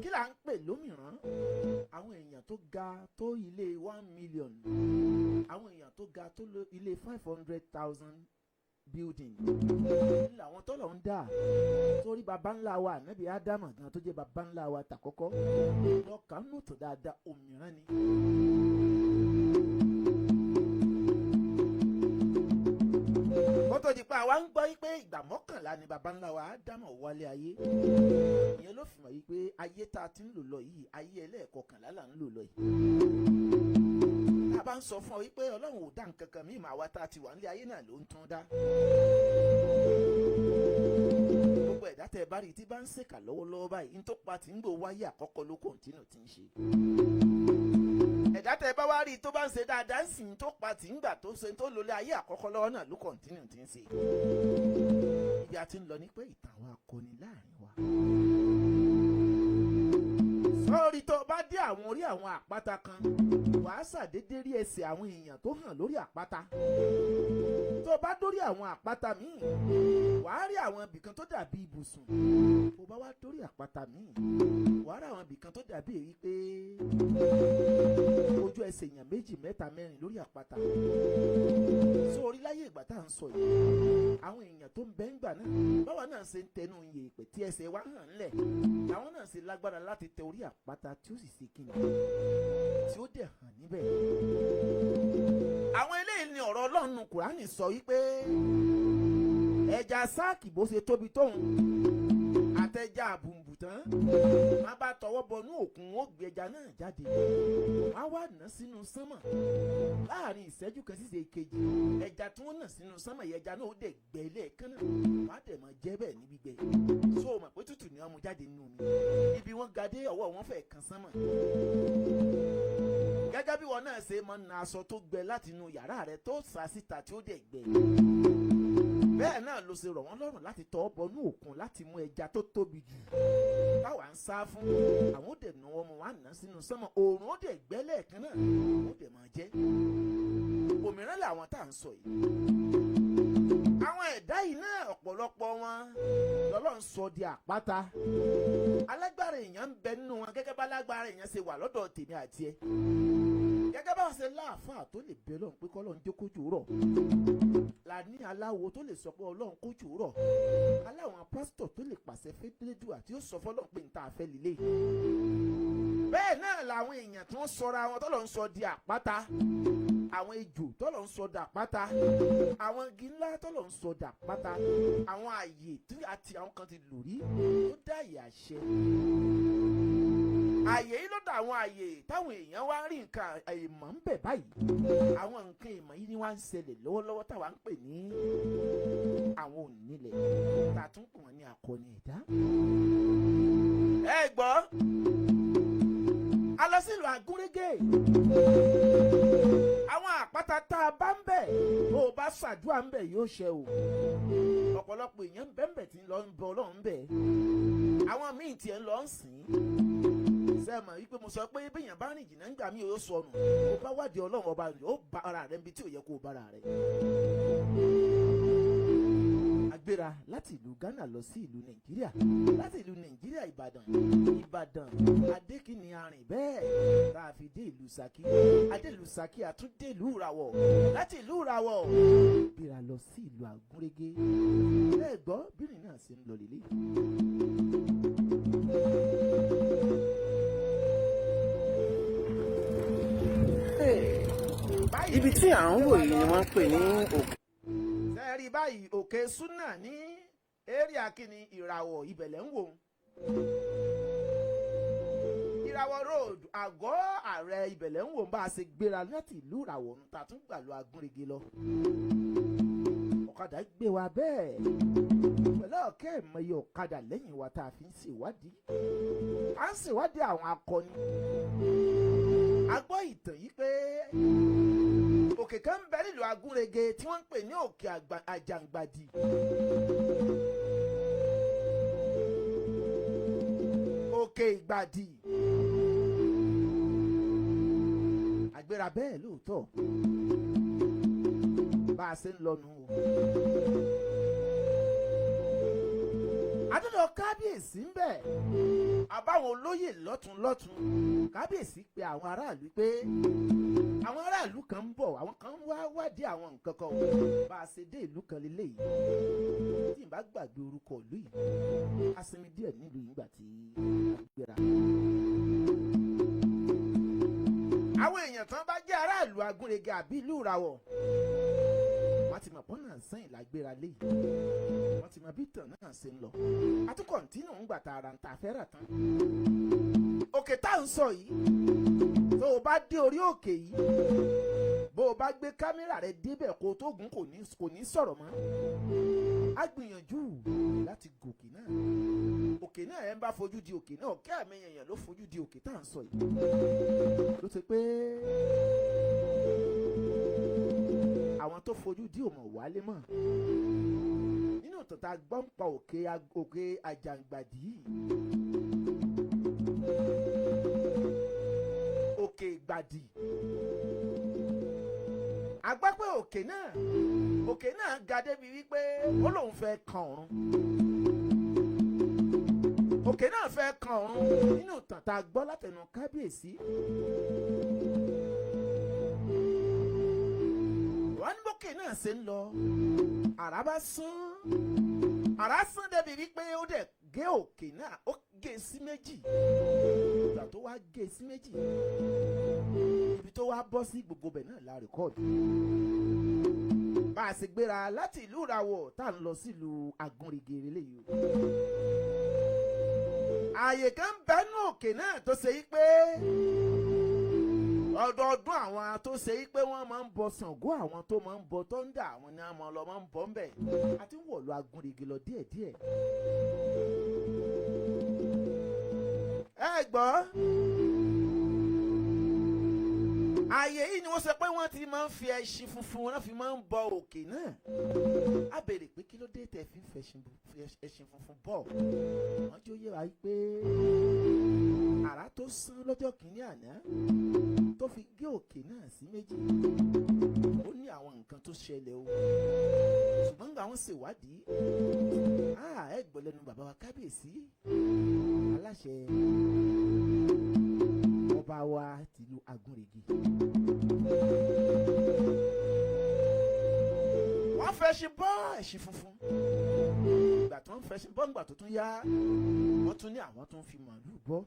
Kí là ń pè lómìíràn? Àwọn èèyàn tó ga tó ilé 1 million, àwọn èèyàn tó ga tó ilé 500,000 building làwọn tọ́lọ̀ ń dà. Torí baba ńlá wa ànábì Ádámà gan, tó jẹ́ baba ńlá wa tàkọ́kọ́, lọ́kàn nù tó dáadáa, òmíràn ni. Kó tó di pa àwa ń gbọ́ pé ìgbà 11 ni baba ńlá wa Ádámà wálé ayé, ìyẹn ló fi mọ̀ yìí pé ayé tá a ti ń lò lọ yìí, ayé ẹlẹ́ẹ̀kọkànlá là ń lò lọ yìí. Tá a bá ń sọ fún ọ wípé Ọlọ́run ò dá nǹkan kan míì, màá wá tá a ti wà nílé ayé náà ló ń tún dá. Gbogbo ẹ̀dá tẹ́ ẹ bá rí i tí bá ń ṣèkà lọ́wọ́lọ́wọ́ báyìí, ní tó pa tí ń gbò wáyé àkọ́kọ́ ló continue tí ń ṣe. Ẹ̀dá tẹ́ ẹ bá wá rí i tó bá ń ṣe dáadáa ń sìn, tó pa tí ń gbà tó ṣe tó lólé ayé àkọ́kọ́ lọ́wọ́ náà ló continue tí ń ṣe. Ibi a ti ń lọ ní pé ìtàn àwọn akọni láàrin wa. Sọ́ọ́rí, tó bá dé àwọn orí àwọn àpáta kan, wàá ṣàdédé rí ẹsẹ̀ àwọn èèyàn tó hàn lórí àpáta. Tó bá dórí àwọn àpáta míì, wàá rí àwọn ibìkan tó dàbí ibùsùn. Tó bá wá dórí àpáta míì, wàá rí àwọn ibìkan tó dàbí èyí pé ojú ẹsẹ̀ èèyàn méjì, mẹ́ta, mẹ́rin lórí àpáta. Sórí láyé ìgbà tá à ń sọ yìí, àwọn èèyàn tó ń bẹ ń gbà náà, báwa náà ṣe ń tẹnu yèèpẹ̀ tí ẹsẹ̀ wa hàn ńlẹ̀, làwọn náà ṣe lágbára láti tẹ orí àpáta tí ó sì ṣe kíni, tí ó dẹ̀ hàn níbẹ̀. Àwọn eléyìí ni ọ̀rọ̀ Ọlọ́run Kùránì sọ wípé ẹja sáàkì bó ṣe tóbi tóun àtẹja àbùnbùtán, wọn bá tọwọ́ bọnú òkun, ó gbé ẹja náà jáde, wọn wá nà sínú sánmọ̀. Láàrin ìṣẹ́jú kan sí ìkejì, ẹja tí wọ́n nà sínú sánmọ̀ yẹn, ẹja náà ó dẹ̀ gbẹ lẹ́ẹ̀kan náà, wọ́n á dẹ̀ mọ́ jẹ́ bẹ́ẹ̀ ní gbígbẹ. So o mọ̀ pé tútù ni wọ́n mú jáde nínú omi? Ibi wọ́n ga dé, ọwọ́ wọn fẹ́ kan sánmọ̀. Gẹ́gẹ́ bí wọn náà ṣe máa ń na aṣọ tó gbẹ láti inú yàrá rẹ tó sá síta tí ó dẹ̀ gbẹ, bẹ́ẹ̀ náà ló ṣe rọ̀ wọ́n lọ́rùn láti tọ́ bọnú òkun láti mú ẹja tó tóbi jù táwa ń sá fún. Àwọn ó dẹ̀ nà wọ́n mú wọn á nà sínú sánmọ̀, òòrùn ó dẹ̀ gbẹ́ lẹ́ẹ̀kan náà, ó dẹ̀ máa jẹ́. Òmíràn làwọn tá à ń sọ yìí. Àwọn ẹ̀dá yìí náà, ọ̀pọ̀lọpọ̀ wọn lọ́lọ́run sọ di àpáta. Alágbára èèyàn ń bẹ nínú wọn gẹ́gẹ́ bá alágbára èèyàn ṣe wà lọ́dọ̀ tèmi àti ẹ, gẹ́gẹ́ bá wọn ṣe láàfáà tó lè bẹ Ọlọ́run pé kọ́lọ́run jẹ́ kójú rọ̀, la ní aláwo tó lè sọ pé Ọlọ́run kójú rọ̀, aláwọn pásítọ̀ tó lè pàṣẹ fẹ́dẹ́dùà tí ó sọ fọlọ́run pé n ta àfẹ́ lílé. Bẹ́ẹ̀ náà làwọn èèyàn tí wọ́n sọra wọn tọ́lọ̀ ń sọ di àpáta, àwọn ejò tọ́lọ̀ ń sọ di àpáta, àwọn igi ńlá tọ́lọ̀ ń sọ di àpáta, àwọn àyè tí àti àwọn kan ti lò rí tó dá àyè àṣẹ. Àyè yìí ló dá àwọn àyè táwọn èèyàn wá ń rí nǹkan ìmọ̀ ń bẹ̀ báyìí. Àwọn nǹkan ìmọ̀ yìí ni wọ́n ń ṣẹlẹ̀ lọ́wọ́lọ́wọ́ táwa ń pè ní àwọn onílẹ̀ tá a tún pè wọ́n ní akọni ẹ̀dá. Ẹ gbọ́, a lọ sílùú Agúnrégé. Àwọn àpáta tá a bá ń bẹ̀, bó o bá ṣàdúrà ń bẹ̀, yóò ṣe o. Ọ̀pọ̀lọpọ̀ èèyàn ń bẹ̀ ń bẹ̀ tí ń lọ ń bọ Ọlọ́run bẹ̀. Àwọn míì tiẹ̀ ń lọ ń sìn ín. Ṣe mọ̀ wípé mo sọ pé béèyàn bá rìn jìnnà ńgbà mí, yóò sọnù. Ó bá wádìí Ọlọ́run ọba rẹ̀, ó bá ara rẹ̀ níbi tí ò yẹ kó o bára rẹ̀. Agbéra láti ìlú Ghana lọ sí ìlú Nàìjíríà, láti ìlú Nàìjíríà Ìbàdàn, Ìbàdàn Adékìní, arìn bẹ́ẹ̀ tá a fi dé ìlú Ṣakí, adé ìlú Ṣakí, àtúndé ìlú Ìràwọ̀, láti ìlú Ìràwọ̀ gbéra lọ sí ìlú Àgúnrégé. Bẹ́ẹ̀ gbọ́ bírìn náà ṣe ń lọ lélẹ̀. Ibi tí à ń wò yìí ni wọ́n ń pè ní òkè. Sẹ́ẹ̀rí báyìí, òkè súnà ní area kìíní Ìràwọ̀, ìbẹ̀lẹ̀ ń wò ó. Ìràwọ̀ Road, àgọ́ ààrẹ, ìbẹ̀lẹ̀ ń wò ó. Bá a ṣe gbéra láti ìlú Ìràwọ̀ ń ta tún gbà lọ Agúnrégé lọ. Ọ̀kadà gbé wa bẹ́ẹ̀ pẹ̀lú ọ̀kẹ́ ìmọye ọ̀kadà lẹ́yìn wa tá a fi ń ṣèwádìí. À ń ṣèwádìí àwọn akọni. A gbọ́ ìtàn yìí pé òkè kan ń bẹ nílùú Agúnrégé tí wọ́n ń pè ní òkè Àjàǹgbàdì. Òkè Ìgbàdì. Àgbéra bẹ́ẹ̀ lóòótọ́, bá a ṣe ń lọnu o. Adúlọ kábíyèsí ń bẹ̀, àbáwọn olóyè lọ́tún lọ́tún. Kábíyèsí pe àwọn aráàlú pé àwọn aráàlú kan ń bọ̀, àwọn kan ń wá wádìí àwọn nǹkan kan o. Bá a ṣe dé ìlú kan lélẹ́yìí, tí n bá gbàgbé orúkọ ìlú yìí, a sinmi díẹ̀ nílùú yìí nígbà tí a gbéra. Àwọn èèyàn tán bá jẹ́ aráàlú Agúnrégé àbí ìlú Ìràwọ̀, wọ́n ti mọ̀ pọ́n náà sẹ́yìn lágbéra léyìí, wọ́n ti mọ̀ bí ìtàn náà ṣe ń lọ. Àtúkọ̀ǹtínù ń gbà tààrà ń ta fẹ́ rà tán. Òkè tá à ń sọ yìí, tó o bá dé orí òkè yìí, bó o bá gbé kámẹ́rà rẹ débẹ̀ kó o tó gùn, kò ní sọ̀rọ̀ mọ́. A gbìyànjú láti gòkè náà. Òkè náà, ẹ̀ ń bá fojú di òkè náà, ọ̀kẹ́ àmì èèyàn ló fojú di òkè tá à ń sọ yìí. Ló ti pé àwọn tó fojú di òmò wálé mọ́. Nínú ìtàn tá a gbọ́ ń pa òkè Àjàǹgbàdì yìí, òkè Ìgbàdì, a gbọ́ pé òkè náà ga débi wípé ó lóun fẹ́ kan ọ̀run. Òkè náà fẹ́ kan ọ̀run nínú ìtàn tá a gbọ́ látẹnu kábíyèsí. Wọ́n ní bókè náà ṣe ń lọ, àrá bá sán, àrá sán débi wípé ó dẹ̀ gé òkè náà, ó gé sí méjì. Ìgbà tó wá gé sí méjì, ibi tó wá bọ́ sí, gbogbo bẹ̀ náà la record. Bá a ṣe gbéra láti ìlú Ìràwọ̀ tá à ń lọ sílùú Agúnrégé léyìí o, ààyè kan ń bẹ́nu òkè náà tó ṣe yí pé ọdọọdún, àwọn tó ṣe yí pé wọ́n máa ń bọ Ṣàngó, àwọn tó máa ń bọ tọ́ndà, àwọn ni wọ́n lọ máa ń bọ ńbẹ̀. Àti wọ̀lú Agúnrégé lọ díẹ̀díẹ̀. Ẹ gbọ́, ààyè yìí ni wọ́n sọ pé wọ́n ti máa ń fi ẹṣin funfun, wọ́n fi máa ń bọ òkè náà. A béèrè pé kí ló dé tẹ̀ fi ń fi ẹṣin funfun bọ̀? Wọ́n jó yé wa pé àrá tó sán lọ́jọ́ kìíní àná Tó fi gé òkè náà sí méjì, ó ní àwọn nǹkan tó ṣẹlẹ̀ o. Ṣùgbọ́n nígbà wọ́n ṣèwádìí, ẹ gbọ́ lẹ́nu bàbá wa kábíyèsí aláṣẹ ọba wa tìlú Agúnrégé. Wọ́n fẹ́ ṣe bọ́ ẹ̀ṣin funfun. Ìgbà tó ń fẹ́ ṣe bọ́, ìgbà tó tún yá, wọ́n tún ní àwọn tó ń fi màálù bọ́.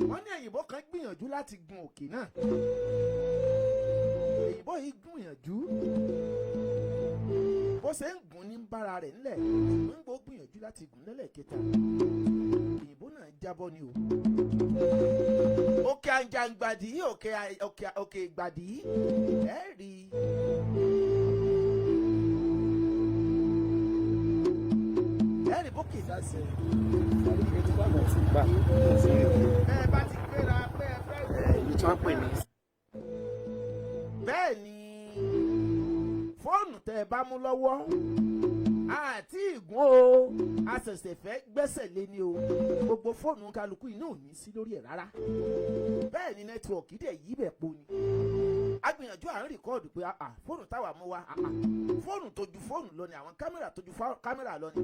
Wọ́n ní òyìnbó kan gbìyànjú láti gun òkè náà. Òyìnbó yìí gbìyànjú, bó ṣe ń gùn ní bára rẹ̀ ńlẹ̀. Ń gbó gbìyànjú láti gùn lẹ́lẹ́kẹta, òyìnbó náà jábọ́ ni o. Òkè Àjàngbàdì yìí, òkè Ìgbàdì yìí, ẹ rí i. Ẹ rí bókè. Bẹ́ẹ̀ bá ti gbéra pé ẹ fẹ́ gùn. Ibi tí wọ́n pè ní. Bẹ́ẹ̀ ni fóònù tẹ́ ẹ bá mú lọ́wọ́ àti ìgún o, a ṣẹ̀ṣẹ̀ fẹ́ gbẹ́sẹ̀ lé ní o. Gbogbo fóònù kálukú iná ò ní sí lórí ẹ̀ rárá. Bẹ́ẹ̀ ni network dẹ̀ yí bẹ̀ po ni. A gbìyànjú, à ń record pé fóònù táwa mú wa, fóònù tó ju fóònù lọ ni, àwọn kámẹ́rà tó ju kámẹ́rà lọ ni.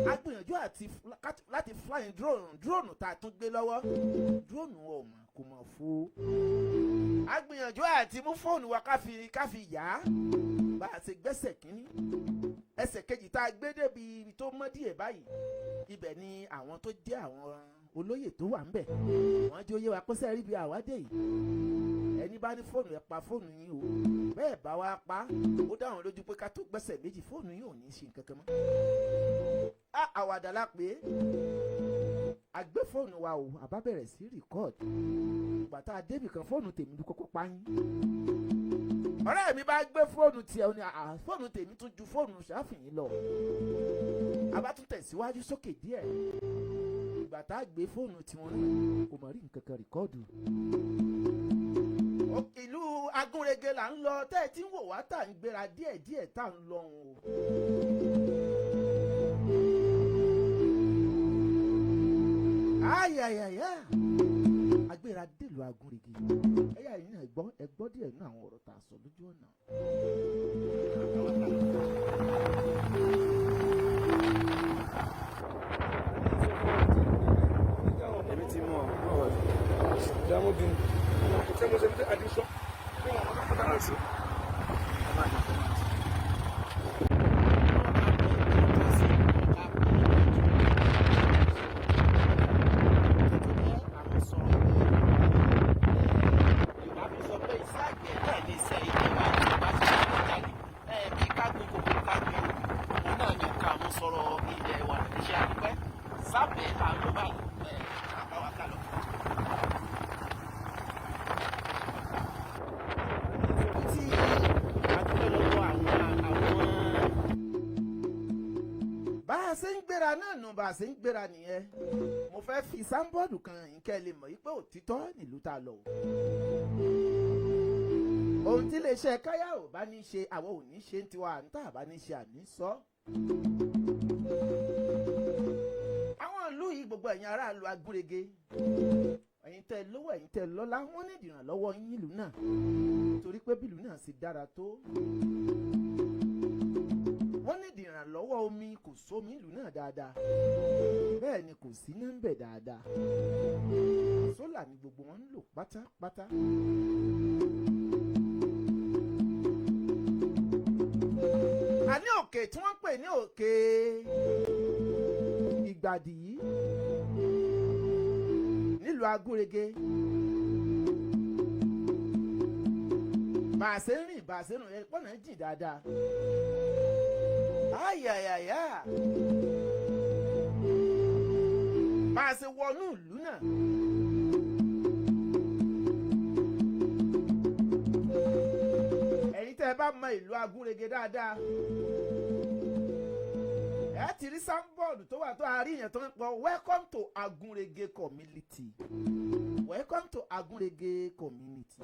A gbìyànjú àti láti flying drone, drone tá a tún gbé lọ́wọ́, drone ò mọ̀ kò mọ̀ fo. A gbìyànjú àti mú fóònù wa ká fi yá á. Bá a ṣe gbẹ́sẹ̀ kínní, ẹsẹ̀ kejì tá a gbé débi ibi tó mọ́ díẹ̀ báyìí, ibẹ̀ ni àwọn tó jẹ́ àwọn olóyè tó wà ńbẹ̀, wọ́n jẹ́ oyé wa pé sẹ́ẹ̀rí bí àwádé yìí, ẹni bá ní fóònù, ẹ pa fóònù yín o. Bẹ́ẹ̀ bá wa pa, ó dá àwọn lójú pé ká tó gbẹ́sẹ̀ méjì, fóònù yín ò ní ṣe nǹkan kan mọ́. Á àwàdà la pé a gbé fóònù wa o, àbá bẹ̀rẹ̀ sí record. Ìgbà tá a débì kan, fóònù tèmi ló kọ́kọ́ pa yín. Ọ̀rẹ́ mi bá gbé fóònù tiẹ̀, ó ní àà, fóònù tèmi tún ju fóònù ṣáfìyín lọ. A bá tún tẹ̀síwájú sókè díẹ̀. Ìgbà tá a gbé fóònù tiwọn náà, kò mọ̀ rí nǹkan kan record. Ìlú Agúnrégé là ń lọ. Tẹ́ ẹ ti ń wò wá, tá à ń gbéra díẹ̀díẹ̀, tá à ń lọ òun o. Ayayaya, agbéra dèlù Agúnrégé. Ẹ̀yà yìí náà gbọ́, ẹ gbọ́ díẹ̀ nínú àwọn ọ̀rọ̀ tá a sọ lójú ọ̀nà. Èmi ti mú ọ. Jamudin. Ṣé mo ṣe ní addition? Ṣé wọn kọ́ kọ́ta náà sí? Yorùbá fi sọ pé iṣẹ́ àgbẹ̀ náà ní iṣẹ́ ilé wa. Yorùbá ti sọ pé jáde bí kágbin kòkó, kágbin òwú, òun náà ní nǹkan àmúṣọrọ̀ ilẹ̀ wa. Iṣẹ́ àdúpẹ́ sábẹ́ là ń lọ báyìí, àbáwá kà lọ. Tí adúpẹ́ lọ́wọ́ àwọn. Bá a ṣe ń gbéra náà nù, bá a ṣe ń gbéra nìyẹn. Mo fẹ́ fi signboard kan nǹkẹ́ lè mọ̀ wípé òtítọ́ nílùú tá a lọ o. Ohun tí iléeṣẹ́ káyà ò bá ní ṣe, àwọn ò ní ṣe ń tiwa. À ń tà bá ní ṣe, àní sọ. Àwọn ìlú yìí, gbogbo ẹ̀yin aráàlú Agúnrégé, ẹ̀yin tẹ́ lówó, ẹ̀yin tẹ́ lọ́lá, wọ́n ní ìdìrànlọ́wọ́ yín ìlú náà, torí pé bílù náà sì dára tó, wọ́n ní ìdìrànlọ́wọ́ omi. Kò sómi ìlú náà dáadáa, bẹ́ẹ̀ ni kò sí iná ń bẹ̀ dáadáa. Solar ni gbogbo wọn ń lò pátápátá. A ní òkè tí wọ́n ń pè ní Òkè Ìgbàdì yìí nílùú Agúnrégé. Bá a ṣe ń rìn, bá a ṣe ń rìn, pọ́nà jìn dáadáa. Ayayaya, bá a ṣe wọnú ìlú náà, ẹ̀yin tẹ́ ẹ bá mọ ìlú Agúnrégé dáadáa, ẹ ti rí signboard tó wà tó àárín yẹn tó ń pọ "Welcome to Agúnrégé community, welcome to Agúnrégé community."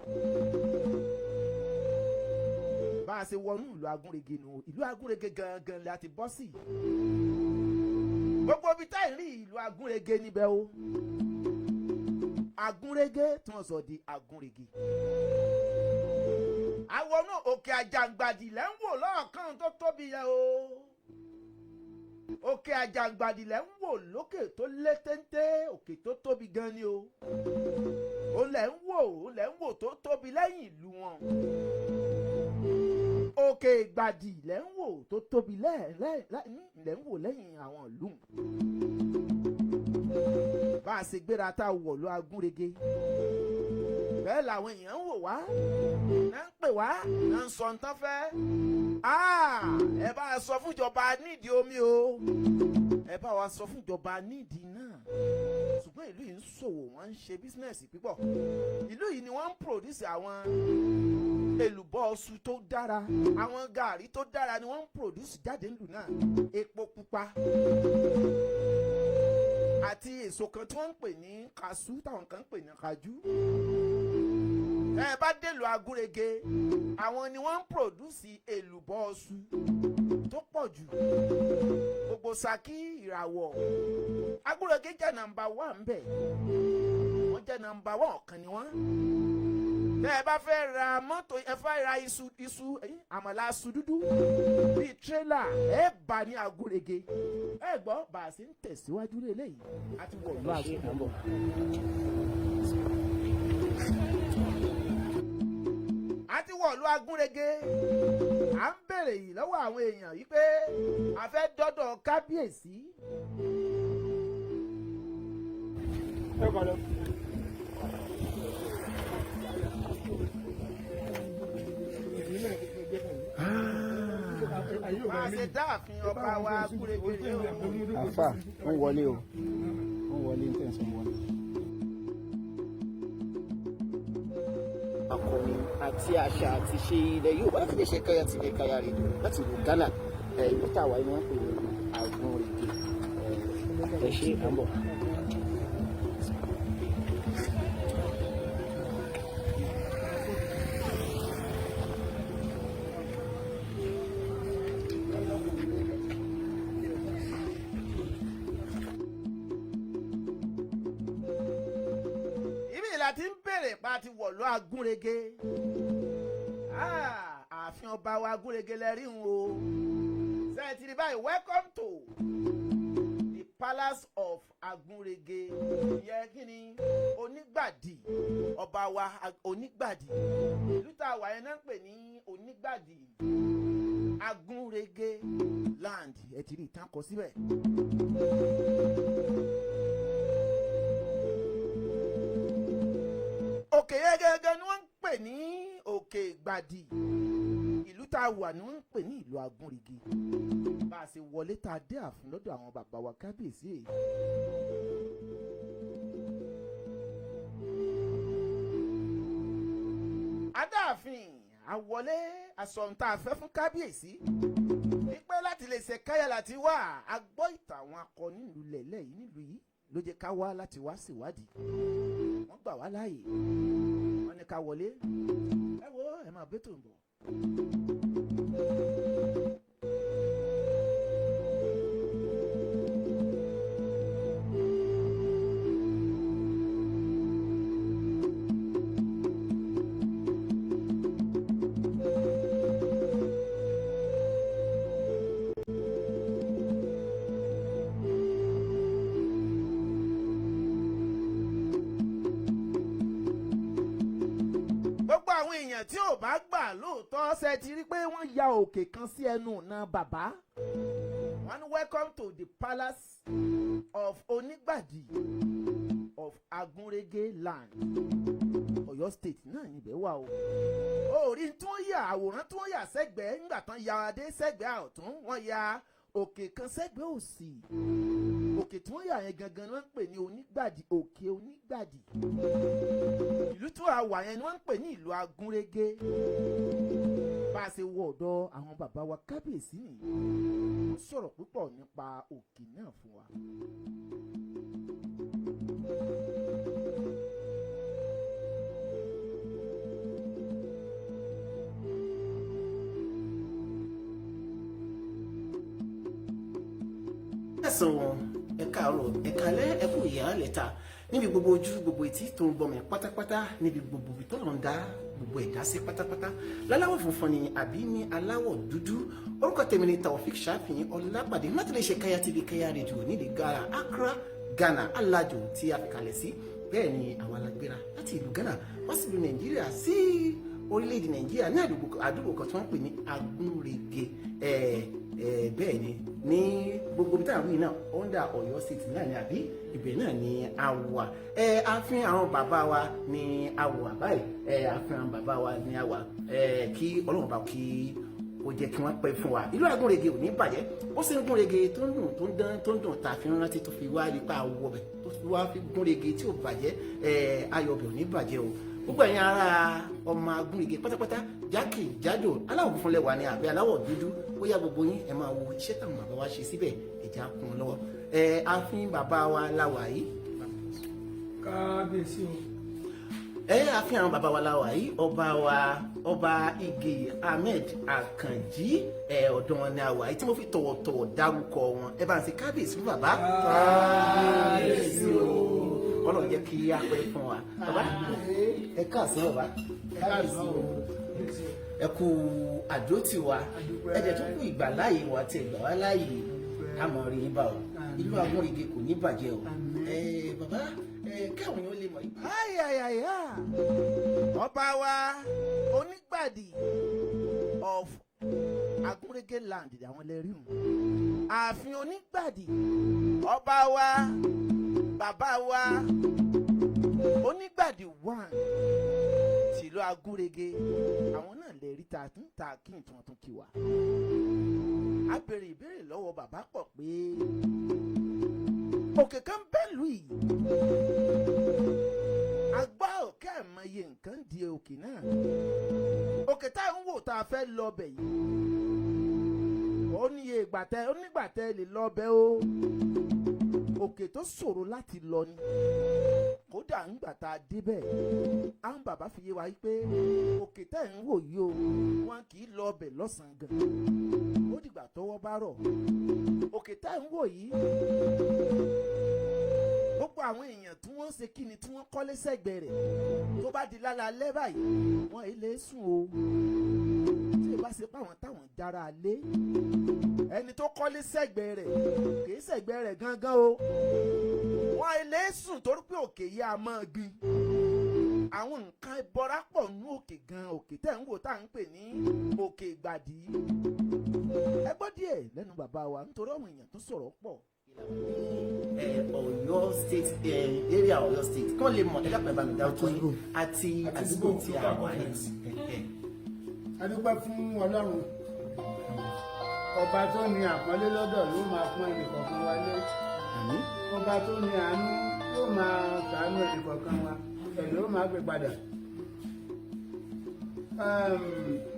Bá a ṣe wọnú ìlú Agúnrégé nù, ìlú Agúnrégé gangan la ti bọ́ sí. Gbogbo ibi tá ì rí ìlú Agúnrégé níbẹ̀ o. Agúnrégé tí wọ́n sọ di Agúnrégé. Àwọn náà, òkè Àjàǹgbàdì lẹ́ ń wò lọ́ọ̀kan tó tóbi yẹn o. Òkè Àjàǹgbàdì lẹ́ ń wò lókè tó lé téńté, òkè tó tóbi gan ni o. Ó lẹ́ ń wò, ó lẹ́ ń wò tó tóbi lẹ́yìn ìlú wọn. Òkè Ìgbàdì lẹ́ ń wò tó tóbi lẹ́ ń wò lẹ́yìn àwọn ìlú. Bá a ṣe gbéra tá a wọ̀lú Agúnrégé, bẹ́ẹ̀ làwọn èèyàn ń wò wá, náà ń pè wá, náà ń sọ nǹkan fẹ́. Ẹ bá a sọ fúnjọba nídìí omi o, ẹ bá wa sọ fúnjọba nídìí náà. Ṣùgbọ́n ìlú yìí ń ṣòwò, wọ́n ń ṣe business púpọ̀. Ìlú yìí ni wọ́n ń produce àwọn èlùbọ́ ọṣù tó dára, àwọn gàrí tó dára ni wọ́n ń produce jáde nílùú náà, epo pupa àti èso kan tí wọ́n ń pè ní kaṣú, táwọn kan ń pè ní kajú. Ẹ bá dèlò Agúnrégé, àwọn ni wọ́n ń produce èlùbọ́ ọṣù tó pọ̀ jù. Gbogbo Ṣakí, Ìràwọ̀, Agúnrégé jẹ́ number one ńbẹ̀. Wọ́n jẹ́ number one, ọ̀kan ni wọ́n. Tẹ́ ẹ bá fẹ́ ra mọ́tò, ẹ fẹ́ ra iṣu, àmàlà aṣu dúdú bíi tírélà, ẹ bá ní Agúnrégé. Ẹ gbọ́ bá a ṣe ń tẹ̀síwájú lélẹ́yìí àti wọ̀lú Agúnrégé. Àti wọ̀lú Agúnrégé, à ń bèrè yìí lọ́wọ́ àwọn èèyàn yìí pé a fẹ́ dọ́dọ̀ kábíyèsí. Ẹ kọ́ lọ. Bá a ṣe dáàfin ọba wa Agúnrégé rèé o. Àfà, wọ́n wọlé o, wọ́n wọlé ní tẹ̀sán wọlé. Akọni àti àṣà àti ṣe ilẹ̀ Yorùbá láti lè ṣe Kaya TV, Kaya Radio, láti ìlú Ghana. Ìlú tàwa ni wọ́n pè ní Àgúnrégé. Ẹ ṣe, à ń bọ̀. Ibi ìlà tí ń bèrè pa ti wọ̀lú Agúnrégé. Ah, ààfin ọba wa Agúnrégé lẹ́rí ń o. Ṣe é ti rí báyìí? Welcome to the palace of Agúnrégé. Ìyẹn kí ni? Onígbàdì, ọba wa Onígbàdì. Ìlú tá a wà yẹn náà ń pè ní Onígbàdì, Agúnrégé land. Ẹ ti rí ìtàn kọ síbẹ̀. Òkè yẹn gẹ́gẹ́ ni wọ́n ń pè ní Òkè Ìgbàdì. Ìlú tá a wà ni wọ́n ń pè ní ìlú Agúnrégé. Bá a ṣe wọlé tá a dé ààfin lọ́dọ̀ àwọn bàbá wa kábíyèsí èyí. Adáàfin àwọlé, àsọ̀ǹtà tá a fẹ́ fún kábíyèsí wípé láti lè ṣe Káyà láti wá, a gbọ́ ìtàn àwọn akọni nílùú lẹ̀lẹ́ yìí, nílùú yìí ló jẹ́ ká wá láti wá síwádìí. Wọ́n gbà wá láàyè, wọ́n ní ká wọlé. Ẹ wo, ẹ máa bẹ́tò ń bọ̀. Gbogbo àwọn èèyàn tí ò bá gbà lóòótọ́, ṣe ti rí pé wọ́n ya òkè kan sí ẹnu ọ̀nà bàbá. Wọ́n ní, "Welcome to the palace of Onígbàdì of Agúnrégé land." Ọ̀yọ́ State náà níbẹ̀ wà o. Orí tí wọ́n yà, àwòrán tí wọ́n yà sẹ́gbẹ̀ẹ́ nígbà tán ya adé sẹ́gbẹ̀ẹ́ ọ̀tún, wọ́n ya òkè kan sẹ́gbẹ̀ẹ́ òsì. Òkè tí wọ́n yà yẹn gangan ni wọ́n ń pè ní Onígbàdì, Òkè Onígbàdì. Ìlú tí wàá wà yẹn ni wọ́n ń pè ní ìlú Agúnrégé. Bá a ṣe wọ ọ̀dọ̀ àwọn bàbá wa kábíyèsí nìyí, wọ́n sọ̀rọ̀ púpọ̀ nípa òkè náà fún wa. Ẹ̀sán wọn, ẹ káàárọ̀, ẹ kálẹ́, ẹ kú ìyá lẹ́ta. Níbi gbogbo ojú, gbogbo etí tó ń gbọ́ mi pátápátá, níbi gbogbo ibi tó lọ ń dá gbogbo ẹ̀dá sí pátápátá, láláwọ̀ funfun ni àbí ní aláwọ̀ dúdú, orúkọ tèmi ni Taofik Ṣàfihàn Ọlápàdé láti lè ṣe Kaya TV, Kaya Radio nílùú Ghana, Accra, Ghana, alájò tí a fi kalẹ̀ sí. Bẹ́ẹ̀ ni àwọn alágbéra láti ìlú Ghana wá sí ìlú Nàìjíríà, sí orílẹ̀-èdè Nàìjíríà, ní àdúgbò kan tí wọ́n ń pè ní Agúnrege. Bẹ́ẹ̀ ni, ní gbogbo ibi táwọn yìí náà, under Ọ̀yọ́ State náà ni, àbí ibẹ̀ náà ni a wà. Ààfin àwọn bàbá wa ni a wà báyìí. Ààfin àwọn bàbá wa ni a wà. Kí Ọlọ́run bá kí ó jẹ́ kí wọ́n pẹ́ fún wa. Ìlú Agúnrege ò ní bàjẹ́. Ó sì ń gúnrege, tó ń dùn, tó ń dán, tó ń dùn, tá a fi ń rántí, tó fi wá rí pa àwọ̀ bẹ̀, tó fi wá fi gúnrege tí ò bàjẹ́. Ayọ̀ bẹ̀ ò ní bàjẹ́ o. Gbogbo ẹ̀yin ará ọmọ Agúnrege pátápátá, jákèjádò, aláwọ̀ funfun lẹ́wà ni àbí aláwọ̀ dúdú, ó yá, gbogbo yín, ẹ máa wo iṣẹ́ táwọn bàbá wa ṣe síbẹ̀. Ẹ̀já kún un lọ́wọ́. Ààfin bàbá wa la wà yìí. Kábíyèsí o. Ààfin àwọn bàbá wa la wà yìí. Ọba wa, Ọba Ige Ahmed Àkànjí, ọ̀dọ̀ wọn ni a wà yìí tí mo fi tọ̀wọ̀tọ̀wọ̀ dárúkọ wọn. Ẹ bá ń ṣe kábíyèsí fún bàbá. Kábíyèsí o. Ọlọ́run jẹ́ kí á pẹ́ fún wa. Bàbá, ẹ káàsán. Bàbá, kábíyèsí o. Ẹ kú àdótì wa, ẹ jẹ́ tó kú ìgbà láàyè wa tí ẹ gbà wá láàyè. Àmọ́ rí yín bá o. Ìlú Agúnrege kò ní bàjẹ́ o. Bàbá, káwọn èèyàn lè mọ̀ yìí. Ayayaya, ọba wa Onígbàdì of Agúnrégé land, àwọn lẹ́rìí hùn. Ààfin Onígbàdì, ọba wa, bàbá wa Onígbàdì one tìlú Agúnrégé, àwọn náà lè rí ta tún ta kí n tún tún kí wa. A béèrè ìbéèrè lọ́wọ́ bàbá pọ̀ pé òkè kan bẹ́ẹ̀ lù yìí, agbá òkè àmọye nǹkan di òkè náà, òkè tá à ń wò tá a fẹ́ lọ bẹ̀ yìí, ó níye ìgbà tẹ, ó nígbà tẹ lè lọ bẹ̀ o. Òkè tó ṣòro láti lọ ni. Kódà ńgbà tá a débẹ̀, àwọn bàbá fi yé wa pé òkè tẹ́ ń wò yìí o, wọn kì í lọ bẹ̀ lọ́sàn-án gan, ó dìgbà tọwọ́ bá rọ̀. Òkè tẹ́ ń wò yìí, gbogbo àwọn èèyàn tí wọ́n ń ṣe kíni, tí wọ́n kọ́lé sẹ́gbẹ̀ẹ́ rẹ̀, tó bá di lálálẹ́ báyìí, wọ́n ì lè sùn o, tí ì bá ṣe pé àwọn táwọn jára lé ẹni tó kọ́lé sẹ́gbẹ̀ẹ́ rẹ̀, kì í sẹ́gbẹ̀ẹ́ rẹ̀ gángan o, wọ́n ì lè sùn torí pé òkè yìí a máa gbin àwọn nǹkan ìbọra pọ̀ nú òkè gan. Òkè tẹ̀ ń wò tá à ń pè ní Òkè Ìgbàdí. Ẹ gbọ́ díẹ̀ lẹ́nu bàbá wa, nítorí àwọn èèyàn tó sọ̀rọ̀ pọ̀. Ọ̀yọ́ State, area Ọ̀yọ́ State, kí wọ́n lè mọ̀. Ẹ dákun, ẹ bá mi dárúkọ yín àti àdúgbò tí a wà yìí. A dúpẹ́ fún Ọlọ́run ọba tó ní àpọ́nlé lọ́dọ̀, yóò máa pọ́n ẹnìkọ̀ọ̀kan wa lé. Àmín. Ọba tó ní àánú yóò máa ṣàánú ẹnìkọ̀ọ̀kan wa, ẹ̀mí ó máa gbé padà.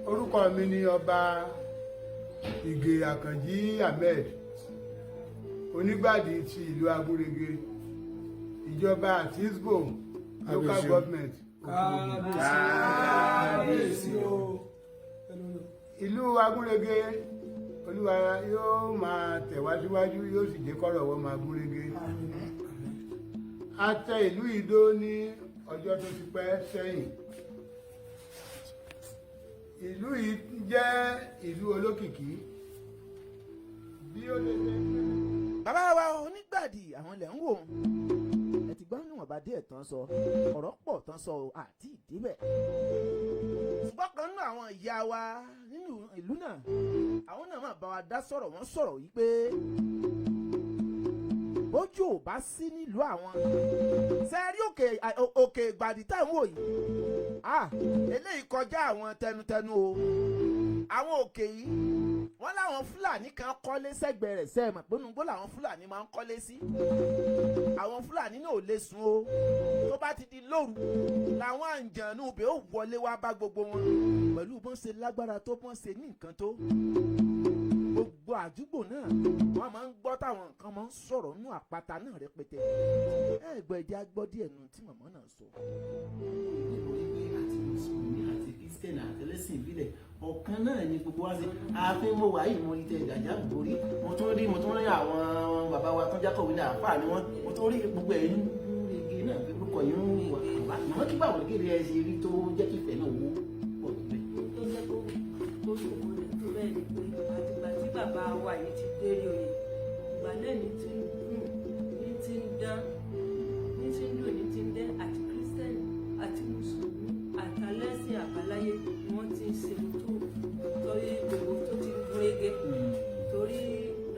Orúkọ mi ni Ọba Ìgè Àkànjí Ahmed, Onígbàdì ti ìlú Agúnrege, ìjọba Àtisbo Local Government, Òkè-Ògùn. Kábíyèsí o. Ìlú Agúnrege, Olúwa yóò máa tẹ̀wá síwájú, yóò sì jẹ́ kọ́rọ̀ wọ́n máa gúnrégé. A tẹ ìlú Ìdó ní ọjọ́ tó ti pẹ́ sẹ́yìn. Ìlú yìí jẹ́ ìlú olókìkí bí ó lè ṣe pé. Bàbá wa Onígbàdì, àwọn ilẹ̀ ń wò ó. Ẹ ti gbọ́ níwọ̀nba díẹ̀ tán sọ, ọ̀rọ̀ pọ̀ tán sọ o, àti ìdíbẹ̀. Ṣùgbọ́n kan nínú àwọn ìyá wa nínú ìlú náà, àwọn náà máa bá wa dá sọ̀rọ̀. Wọ́n sọ̀rọ̀ yìí pé bójú ò bá sí nílùú àwọn sẹ́ẹ̀rí òkè Ìgbàdì tá à ń wò yìí, ah, eléyìí kọjá àwọn tẹnutẹnu o. Àwọn òkè yìí, wọ́n láwọn Fúlàní kan kọ́lé sẹ́gbẹ̀ẹ́ rẹ̀. Sẹ́ẹ̀mọ̀ pé nùgbó làwọn Fúlàní máa ń kọ́lé sí? Àwọn Fúlàní náà ò lè sùn o. Tó bá ti di lóru, làwọn àǹjànú ibẹ̀ ó wọlé wá bá gbogbo wọn, pẹ̀lú bọ́n ṣe lágbára tó, bọ́n ṣe ní nǹkan tó. Gbogbo àdúgbò náà, wọ́n máa ń gbọ́ táwọn nǹkan máa ń sọ̀rọ̀ nínú àpáta náà rẹpẹtẹ. Ẹ gbọ́, ẹjẹ́ á gbọ́ díẹ̀ nu tí màmá náà sọ. Nítorí pé àti mùsùlùmí àti Kristian àti ẹlẹ́sìn ìbílẹ̀, ọ̀kan náà ni gbogbo wa ṣe. Ààfin mo wà yìí, mo rí tẹ ìdàjà borí, mo tún rí àwọn bàbá wa tó jákòwé ní àáfàá ni wọ́n, mo tún rí gbogbo ẹ̀ ń gúnrégé. náà orúkọ yìí ń wà wá màmá kí báwo kí ẹ ṣe rí tó jẹ́ kí ìfẹ́ náà wó pọ̀ tó bẹ́ẹ̀. Ohun tó jẹ́ kó ṣòro rẹ̀ tó bẹ́ẹ̀ ni pé àtìgbà tí bàbá wa yìí ti délé oyè, ìgbà náà ní ti ń dùn, ní ti ń dán, ní ti ń dùn, ní ti ń dán. Àti Kírísítẹ́nì àti Mùsùlùmí àtàlẹ́sìn àbáláyé ni wọ́n ti ń ṣe tó torí gbogbo tó ti ń gúnrégé, torí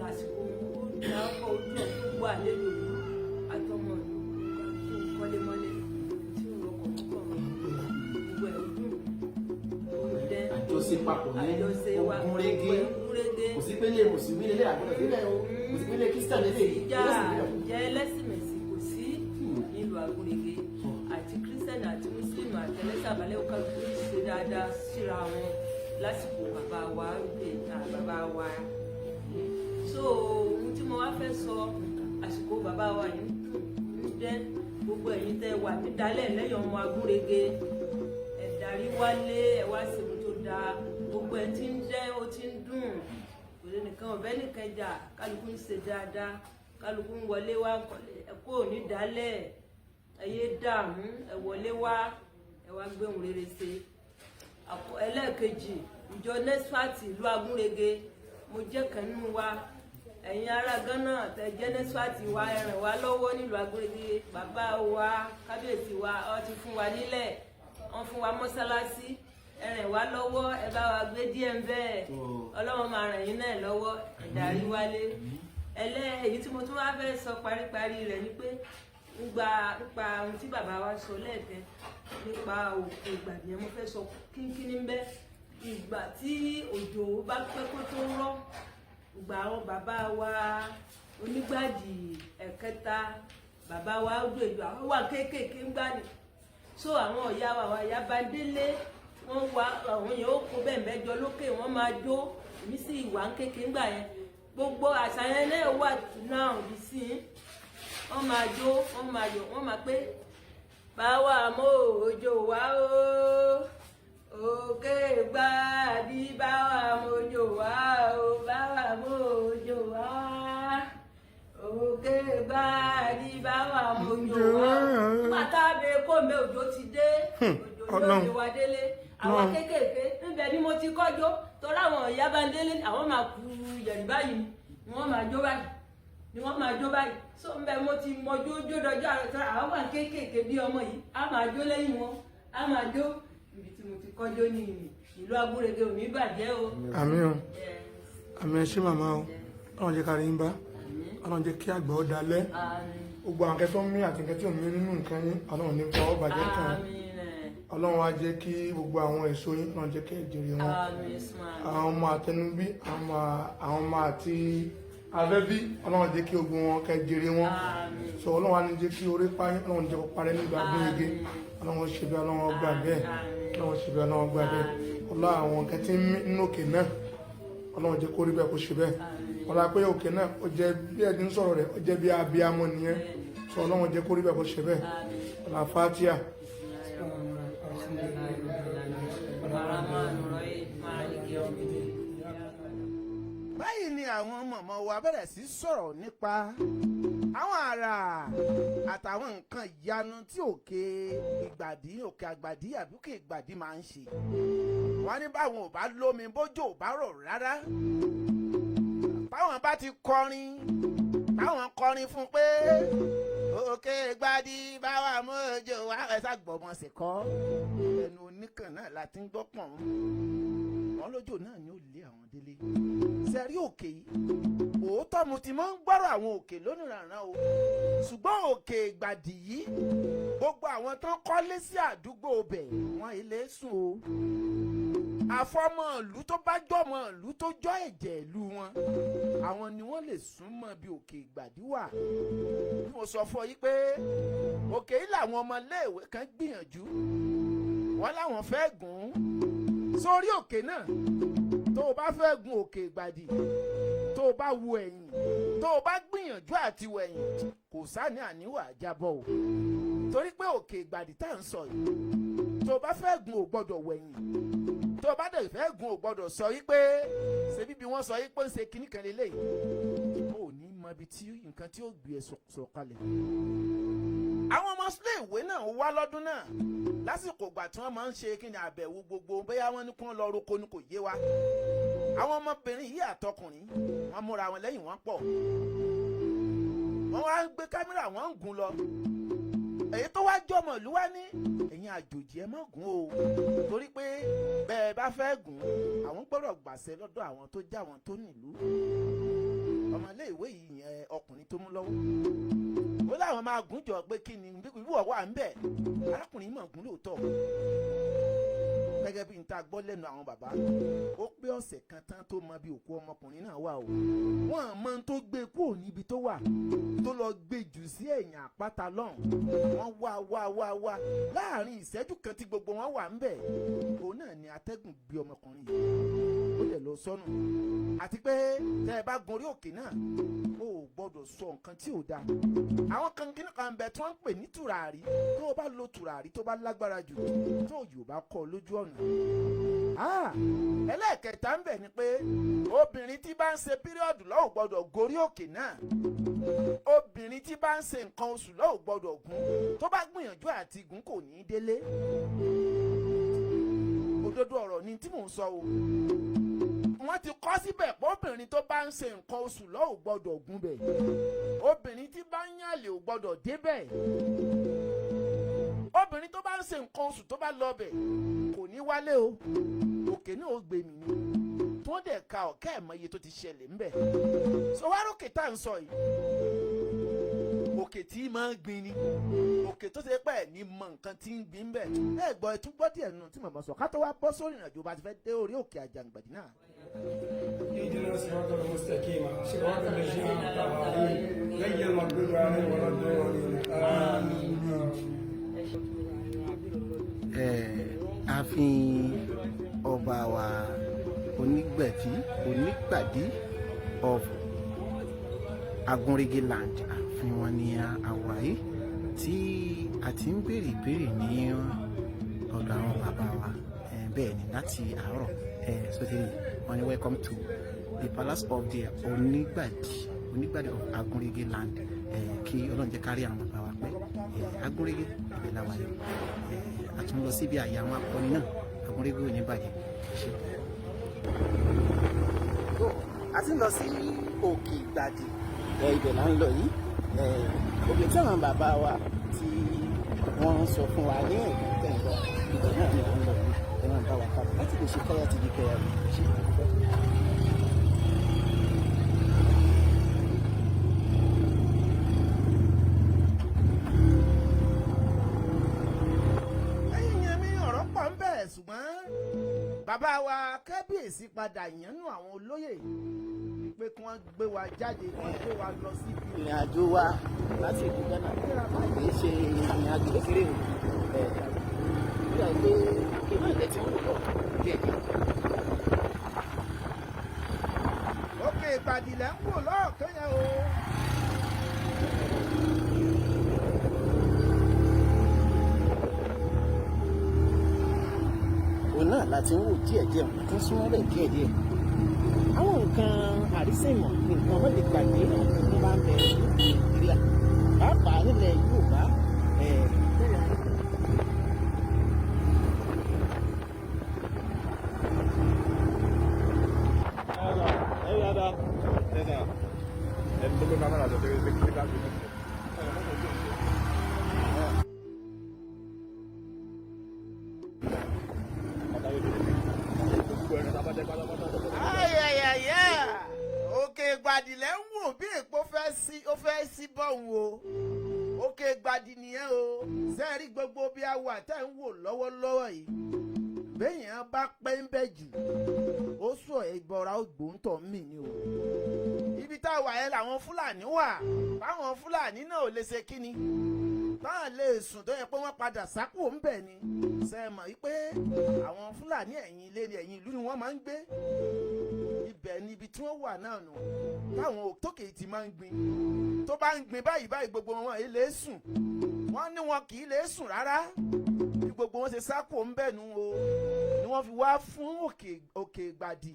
àsìkò ó dá ọkọ̀ ojú ọ̀ gbogbo àlejò ìlú àtọmọ ìlú tó ń kọ́lé mọ́lé tí ń rọkọ̀ mọ́kọ̀, gbogbo ẹ̀ ó dùn, ó dẹ́. Àjọṣe papọ̀ ní Àjọṣe wa ogúnrégé. Ogúnrégé. Kò sí pé lè mùsùlùmí lélẹ̀ àgbọ̀dọ̀ sílẹ̀ o, kò sí pé lè kírísítà lélẹ̀ yìí. Ìjà ìjẹ́ ẹlẹ́sìnmẹ̀sìn kò sí nílùú Agúnrégé. Àti Kírísítẹ́nì àti Mùsùlùmí àti ẹlẹ́sìn àbálẹ́, ó kálukú ṣe dáadáa síra wọn lásìkò bàbá wa bàbá wa. So ohun tí mo wá fẹ́ sọ, àsìkò bàbá wa yìí ń dùn, ń dẹ́. Gbogbo ẹ̀yin tẹ́ wà nídàálẹ̀ lẹ́yìn ọmọ Agúnrégé, ẹ darí wálé, ẹ wá ṣe ohun tó dáa. Gbogbo ẹ ti ń dẹ́, ó ti ń dùn, kò lè nìkan ọ̀bẹ nìkan jà. Kálukú ń ṣe dáadáa, kálukú ń wọlé wá ẹ kó ní dálẹ̀, ẹ yé dààmú, ẹ wọlé wá, ẹ wá gbé ohun rere ṣe. Ẹlẹ́ẹ̀kejì, ìjọ NESFAT ìlú Agúnrégé, mo jẹ́ kan nínú wa. Ẹ̀yin ará Ghana tẹ jẹ́ NESFAT wa, ẹ ràn wá lọ́wọ́ nílùú Agúnrégé. Bàbá wa, kábíyèsí wa, wọ́n ti fún wa nílẹ̀, wọ́n fún wa mọ́sálásí. Ẹ ràn wá lọ́wọ́, ẹ bá wa gbé díẹ̀ ń bẹ́ẹ̀. Ọlọ́run máa ràn yín náà lọ́wọ́. Ẹ darí wálé. Èyí tí mo tún wá fẹ́ sọ paríparí rẹ̀ ni pé nígbà nípa ohun tí bàbá wa sọ lẹ́ẹ̀kan nípa òkè Ìgbàdì yẹn, mo fẹ́ sọ kínkínní ń bẹ́. Ìgbà tí òjò bá pẹ́ kó tó rọ̀, ìgbà àwọn bàbá wa onígbàdì ẹ̀kẹta, bàbá wa ó dùn èjò, àwọn wà kéékèèké ń gbà ní. So àwọn ọ̀yá wa, àwọn ìyá Bandélé, wọ́n wá, àwọn yẹn ó kó bẹ́ẹ̀ mẹ́jọ lókè, wọ́n máa jó. Èmi sì wà ń kékeré ńgbà yẹn. Gbogbo àṣà yẹn náà wà náà bí sí. Wọ́n máa jó, wọ́n máa yọ̀, wọ́n máa pé báwa mọ òjò wá o, òkè gbàdí, báwa mọ òjò wá o, báwa mọ òjò wá, òkè gbàdí, báwa mọ òjò wá o. Pátá bẹ kó mẹ, òjò ti dé, òjò ló ti wá délé. Àwọn kéékèèké níbẹ̀ ni mo ti kọ́jọ́, torí àwọn ìyá bá ń délé, àwọn máa kú yẹ̀rì báyìí ni wọ́n máa jó báyìí ni wọ́n máa jó báyìí. So nbẹ mo ti mọ jójó dọjọ́ àrẹ tó àwọn wà kéékèèké bí ọmọ yìí, á máa jó lẹ́yìn wọn, á máa jó. Ibi tí mo ti kọ́jọ́ ní ìlú Agúnrégé ò ní bàjẹ́ o. Àmín o, àmín. Ẹ ṣé màmá o. Ọlọ́run jẹ́ ká rí yín bá, Ọlọ́run jẹ́ kí àgbà ó dalẹ̀. Gbogbo àwọn nǹkan tó ń mí àti nǹkan tí ò ń mí nínú nǹkan yín, Ọlọ́run ní fọwọ́ bàjẹ́ kàn án. Ọlọ́run á jẹ́ kí gbogbo àwọn èso yín, Ọlọ́run jẹ́ kí ẹ jèrè wọn. Àwọn ọmọ àtẹnubí, àwọn ọmọ àti afẹ́bí, Ọlọ́run jẹ́ kí ogun wọn kẹ́ jèrè wọn. So Ọlọ́run á ní jẹ́ kí orí pa yín, Ọlọ́run jẹ́ kó parẹ́ nígbà Agúnrégé. Ọlọ́run ṣe bí, Ọlọ́run gbà bẹ́ẹ̀. Ọlọ́run ṣe bí, Ọlọ́run gbà bẹ́ẹ̀. Ọlọ́run àwọn nǹkan tí ń mí nínú òkè náà, Ọlọ́run jẹ́ kó rí bẹ́ẹ̀, kó ṣe bẹ́ẹ̀. Ọlá pé òkè náà ó jẹ́ bí ẹni ń sọ̀rọ̀ rẹ̀, ó jẹ́ bí abiyamọ nìyẹn. So Ọlọ́run jẹ́ kó rí bẹ́ẹ̀, kó ṣe bẹ́ẹ̀. Ọlá Fátíà. Báyìí ni àwọn mọ̀mọ́ wa bẹ̀rẹ̀ sí sọ̀rọ̀ nípa àwọn àrà àtàwọn nǹkan ìyanu tí òkè Ìgbàdí, òkè Àgbàdí àbí òkè Ìgbàdí máa ń ṣe. Wọ́n ní báwọn ò bá lómi, bójú ò bá rọ̀ rárá, báwọn bá ti kọrin, báwọn kọrin fún pé òkè Ìgbàdí báwa mọ́jọ wá, ẹ ṣàgbọ́mọ sì kọ́ ẹnu oníkàn náà láti ń gbọ́ pọ̀n wọn lójó náà ni ó lé àwọn délé. Sẹ́rí òkè yìí, òótọ́ mo ti máa ń gbọ́rọ̀ àwọn òkè lónìrànràn o, ṣùgbọ́n òkè Ìgbàdì yìí, gbogbo àwọn tó ń kọ́lé sí àdúgbò bẹ̀ wọ́n ilé sùn o. Àfọmọ́ ìlú tó bá jọmọ ìlú tó jọ ẹ̀jẹ̀ ìlú wọn, àwọn ni wọ́n lè súnmọ́ bí òkè Ìgbàdí wà. Bí mo sọ fún ọ yìí pé òkè yìí làwọn ọmọléèwé kan gbìyànjú, wọ́n láwọn fẹ́ gùn ún sórí òkè náà. Tó o bá fẹ́ gun òkè Ìgbàdì, tó o bá wo ẹ̀yìn, tó o bá gbìyànjú àti wo ẹ̀yìn, kò sáni àníwà jábọ̀ o, torí pé òkè Ìgbàdì tá à ń sọ yìí, tó o bá fẹ́ gun, ò gbọ́dọ̀ wẹ̀yìn. Tó o bá dẹ̀ fẹ́ gun, ò gbọ́dọ̀ sọ wípé ṣe bíbi wọ́n sọ wípé ń ṣe kinní kan lélẹ́yìí, o ò ní mọ ibi tí nǹkan tí ó gbé ẹ sọ̀kalẹ̀. Àwọn ọmọ sílé ìwé náà wá lọ́dún náà lásìkò ìgbà tí wọ́n máa ń ṣe kí ni, àbẹ̀wò gbogbo, bóyá wọ́n ní kí wọ́n lọ roko ni, kò yé wa. Àwọn ọmọbìnrin yìí àtọkùnrin, wọ́n múra wọn lẹ́yìn, wọ́n pọ̀, wọ́n wá ń gbé kámẹ́rà, wọ́n ń gùn lọ. Èyí tó wá jọmọ ìlú wá ní, "Ẹ̀yin àjòjì, ẹ má gùn o, torí pé bẹ́ẹ̀ bá fẹ́ gùn, àwọn gbọ́dọ̀ gbàṣẹ lọ́dọ̀ àwọn tó já àwọn tó nílùú." Ọmọléèwé yìí yẹn, ọkùnrin tó mú lọ́wọ́, ó láwọn máa gùn jọ pé kí ni irú ọ̀wọ́ à ń bẹ̀. Arákùnrin mọ̀ gùn lóòótọ́, gẹ́gẹ́ bí n ta gbọ́ lẹ́nu àwọn bàbá. Ó pé ọ̀sẹ̀ kan tán tó mọ bí òkú ọmọkùnrin náà wà o. Wọ́n mọ tó gbé kúrò níbi tó wà, tó lọ gbé jù sí ẹ̀yìn àpáta lọ́hùn. Wọ́n wá wá wá wá, láàrin ìṣẹ́jú kan tí gbogbo wọn wà ń bẹ̀, òun náà ni atẹ́gùn gbé ọmọkùnrin yìí, ó dẹ̀ lọ sọ́nù. Àti pé tẹ́ ẹ bá gun orí òkè náà, o ò gbọ́dọ̀ sọ nǹkan tí ò dáa. Àwọn kan kí kan bẹ tí wọ́n ń pè ní tùràrí. Tó o bá lo tùràrí tó bá lágbára jù, tó o yóò bá kọ́ ọ lójú ọ̀nà. Ẹlẹ́ẹ̀kẹta ń bẹ̀ ni pé obìnrin tí bá ń ṣe period lọ́wọ́ gbọ́dọ̀ gorí òkè náà. Obìnrin tí bá ń ṣe nǹkan oṣù lọ́wọ́ gbọ́dọ̀ gùn. Tó bá gbìyànjú àti gùn, kò ní í délé. Òdodo ọ̀rọ̀ ni tí mò ń sọ o. Wọ́n ti kọ́ síbẹ̀ pé obìnrin tó bá ń ṣe nǹkan oṣù lọ́wọ́ gbọ́dọ̀ gùn bẹ̀, obìnrin tí bá ń yàlè ò gbọ́dọ̀ débẹ̀, obìnrin tó bá ń ṣe nǹkan oṣù tó bá lọ bẹ̀, kò ní wálé o, òkè náà ó gbé mi ní tó dẹ̀ ka ọ̀kẹ́ ẹ̀mọye tó ti ṣẹlẹ̀ ńbẹ̀. So wá rókè tá à ń sọ yìí, òkè tí máa ń gbin ni, òkè tó ṣe pẹ́ ní mọ nǹkan tí ń gbin bẹ́ẹ̀. Ẹ gbọ́, ẹ tún gbọ́ díẹ̀ nù tí màmá sọ ká tó wá bọ́ sórí ìrìnàjò bá ti fẹ́ dé orí òkè Àjàǹgbàdì náà. اهدنا الصراط المستقيم، صراط الذين أنعمت عليهم، غير المغضوب عليهم ولا الضالين، آمين. Ààfin ọba wa Onígbẹ̀dì, Onígbàdí of Agunrege land, ààfin wọn ni àwa yìí tí a ti ń béèrè ìbéèrè ní ọ̀dọ̀ àwọn bàbá wa. Bẹ́ẹ̀ ni, láti àárọ̀ sotiri wọn ni, "Welcome to the palace of the Onígbàdì, Onígbàdì of Agunrege land." Kí Ọlọ́run jẹ́ kárí àwọn bàbá wa pẹ́. Agunrege ibẹ̀ la wà yìí. A tún lọ síbi àyè àwọn akọni náà. Agunrege ò ní bàjẹ́. Ṣe. A ti ń lọ sí Òkè Ìgbàdì, ibẹ̀ là ń lọ yìí. Òkè tí àwọn bàbá wa tí wọ́n ń sọ fún wa ní ẹ̀gbọ́n tẹ̀ ń lọ, ibẹ̀ náà ni à ń lọ yìí. Ẹ máa bá wa ká láti lè ṣe Káyà TV, Káyà ṣe àdúgbò. Ẹ̀yin yẹn mi, ọ̀rọ̀ pọ̀ ń bẹ̀, ṣùgbọ́n bàbá wa kábíyèsí padà yànnú àwọn olóyè pé kí wọ́n gbé wa jáde, kí wọ́n gbé wa lọ síbi Ìrìn àjò wa láti ìlú Ghana kì í ṣe ìrìn àjò kékeré o. Ẹ nígbà pé òkè náà ilẹ̀ tí ń wò lọ díẹ̀ díẹ̀. Òkè Ìbàdí lẹ́ ń wò lọ́ọ̀kan yẹn o. Òun náà la ti ń wò díẹ̀ díẹ̀, tó ń súnmọ́ bẹ̀ díẹ̀ díẹ̀. Àwọn nǹkan àrísìmọ̀, nǹkan wọ́n lè gbàgbé, àwọn tó bá ń bẹ ní Nàìjíríà, pàápàá nílẹ̀ Yorùbá ẹ̀. Ayẹyẹyẹ, Òkè Ìgbàdì lẹ́ ń wò bí èpo fẹ́ sí, ó fẹ́ sí bọ́hùn o. Òkè Ìgbàdì nìyẹn o. Sẹ́ẹ̀rí gbogbo bí a wà tẹ́ ń wò lọ́wọ́lọ́wọ́ yìí, béèyàn bá pẹ́ ń bẹ̀ jù, ó sọ ìbọra, ó gbóǹtọ̀ mì ní o. Ibi tá a wà yẹn làwọn Fúlàní wà, báwọn Fúlàní náà ò lè ṣe kíni, táwọn lè sùn, tó yẹ pé wọ́n padà sákò ń bẹ̀ ni. Ṣe é mọ̀ wípé àwọn Fúlàní, ẹ̀yìn ilé ni, ẹ̀yìn ìlú ni wọ́n máa ń gbé. Ibẹ̀ ni ibi tí wọ́n wà náà nù, táwọn tókè ti máa ń gbin. Tó bá ń gbin báyìí báyìí, gbogbo wọn èyí lè sùn. Wọ́n ní wọn kì í lè sùn rárá. Bí gbogbo wọn ṣe sákò ń bẹ̀ nu o, ni wọ́n fi wá fún Òkè Ìgbàdì,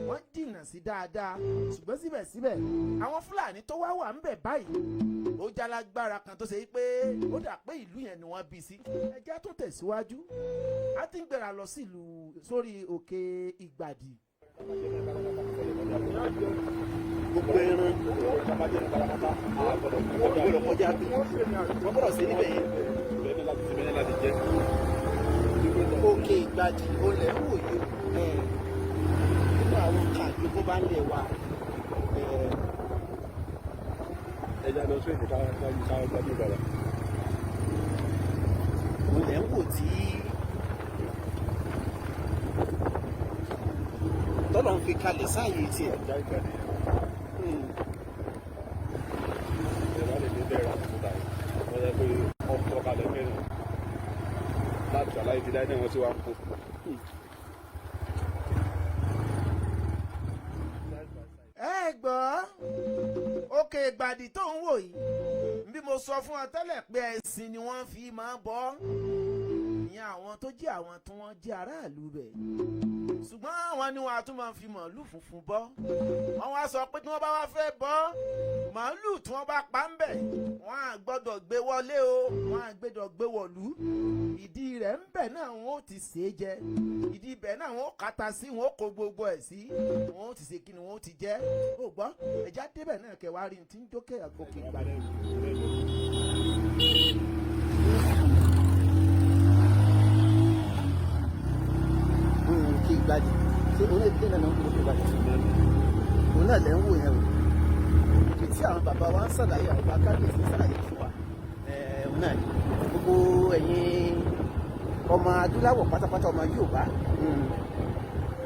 wọ́n jìnnà sí dáadáa. Ṣùgbọ́n síbẹ̀síbẹ̀, àwọn Fúlàní tó wá wà ń bẹ̀ báyìí, ó jálágbára kan tó ṣe pé ó dà pé ìlú yẹn ni wọ́n bí sí. Ẹjẹ́ tó tẹ̀síwájú, a ti ń gbéra lọ sílùú sórí Òkè Ìgbàdì. Gbogbo ẹran gbọ́dọ̀ kọjá bí wọ́n gbọ́dọ̀ sí níbẹ̀ yẹn. Òkè Ìgbàdì olè ń wò yìí, nínú àwọn nǹkan àjogún bá ń lẹ̀ wá. Ẹja lọ sí èdè ká ká gbàdúrà padà. Olè ń wò tí tọ́lọ̀ ń fi kalẹ̀ sáàyè tiẹ̀. Ẹja Ìgbàdì ẹ bá lè dé bẹ́ẹ̀ rà tó dà yìí, wọ́n yẹ pé ọkọ̀ kalẹ̀ mẹ́rin láti àlàyé ti dá iná wọn tí wàá ń kó. Ẹ gbọ́, Òkè Ìgbàdì tó ń wò yìí, bí mo sọ fún ọ tẹ́lẹ̀ pé ẹ̀sìn ni wọ́n fi máa ń bọ́, ìyẹn àwọn tó jẹ́ àwọn tí wọ́n jẹ́ aráàlú bẹ̀, ṣùgbọ́n àwọn ni wọ́n á tún máa fi màálù funfun bọ́. Wọ́n wá sọ pé tí wọ́n bá wá fẹ́ bọ́ màálù tí wọ́n bá pa ń bẹ̀, wọ́n á gbọ́dọ̀ gbé wọlé o, wọ́n á gbọ́dọ̀ gbé wọ̀lú. Ìdí rẹ̀ ń bẹ̀ náà wọ́n ó ti sè é jẹ, ìdí ibẹ̀ náà wọ́n ó kàtà sí, wọ́n ó kó gbogbo ẹ̀ sí, wọ́n ó ti ṣe kí ni, wọ́n ó ti jẹ́. Ó gbọ́, ẹ̀já débẹ̀ náà kẹwàá rí ní tí ń jókè Òkè Ìgbàdì. Òkè Ìgbàdì, ṣé òun lè dé náà ń Òkè Ìgbàdì, òun náà lẹ́ ń wò yẹn o. Òkè tí àwọn bàbá wa ń ṣàlàyé, àwọn bàbá kábíyèsí ń ṣàlàyé fún wa, òun náà ni gbogbo ẹ̀yin ọmọ adúláwọ̀ pátápátá, ọmọ Yorùbá,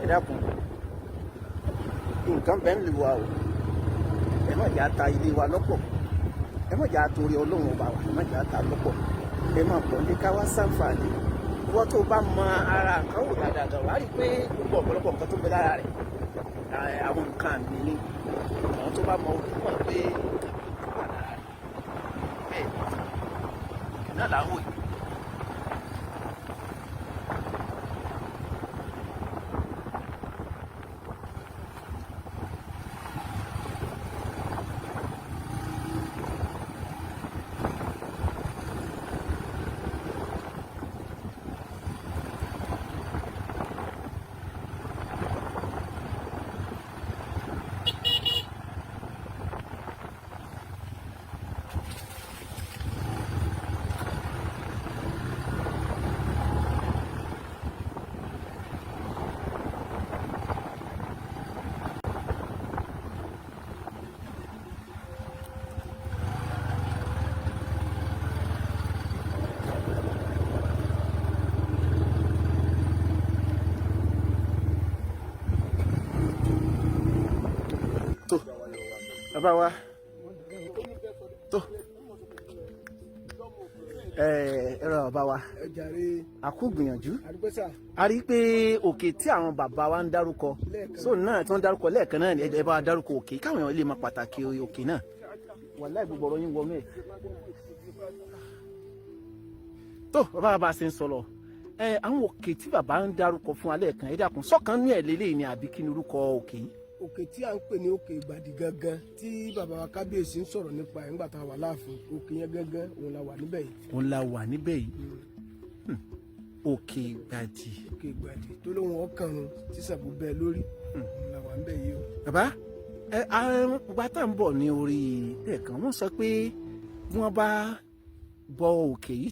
ẹ dákun, nǹkan bẹ́ẹ̀ ń lè wa o. Ẹ má jà ta ilé wa lọ́pọ̀, ẹ má jà torí Ọlọ́run ọba wa, ẹ má jà ta lọ́pọ̀. Ẹ má pọ̀ ní ká wá ṣàǹfààní. Wọ́n tó bá mọ ara nǹkan wò dáadáa gan, wàá rí i pé gbogbo ọ̀pọ̀lọpọ̀ nǹkan tó ń bẹ lára rẹ̀, àwọn nǹkan àmì ni. Àwọn tó bá mọ ojú mọ̀ pé nǹkan tó wà lára rẹ̀ bẹ́ẹ̀ náà là ń wò yìí. Tó bàbá wa tó ẹ ẹ rọ bàbá wa, a kú gbìyànjú. A rí i pé òkè tí àwọn bàbá wa ń dárúkọ sóun náà tí wọ́n dárúkọ lẹ́ẹ̀kan náà ni. Ẹ bá wa dárúkọ òkè káwọn èèyàn lè mọ pàtàkì òkè náà. Wàláì, gbogbo ọ̀rọ̀ yín wọnú ẹ̀. Tó bàbá wa bá a ṣe ń sọ lọ, ẹ àwọn òkè tí bàbá ń dárúkọ fún wa lẹ́ẹ̀kan, ẹ dákun, sọ́kàn ní ẹ̀ lélẹ́yìn ni àbí kí ni orúkọ òkè yìí? Òkè tí à ń pè ní Òkè Ìgbàdì gangan tí bàbá wa kábíyèsí ń sọ̀rọ̀ nípa ẹ̀ ńgbà tá a wà láàfin, òkè yẹn gangan òun la wà níbẹ̀ yìí. Òun la wà níbẹ̀ yìí. Òkè Ìgbàdì. Òkè Ìgbàdì tó lóun ọkàrun tí Ṣàngó bẹ́ lórí, òun la wà níbẹ̀ yìí o. Bàbá ẹ, àgbà tá à ń bọ̀ ní orí ẹ̀kan, wọ́n sọ pé bí wọ́n bá bọ òkè yìí,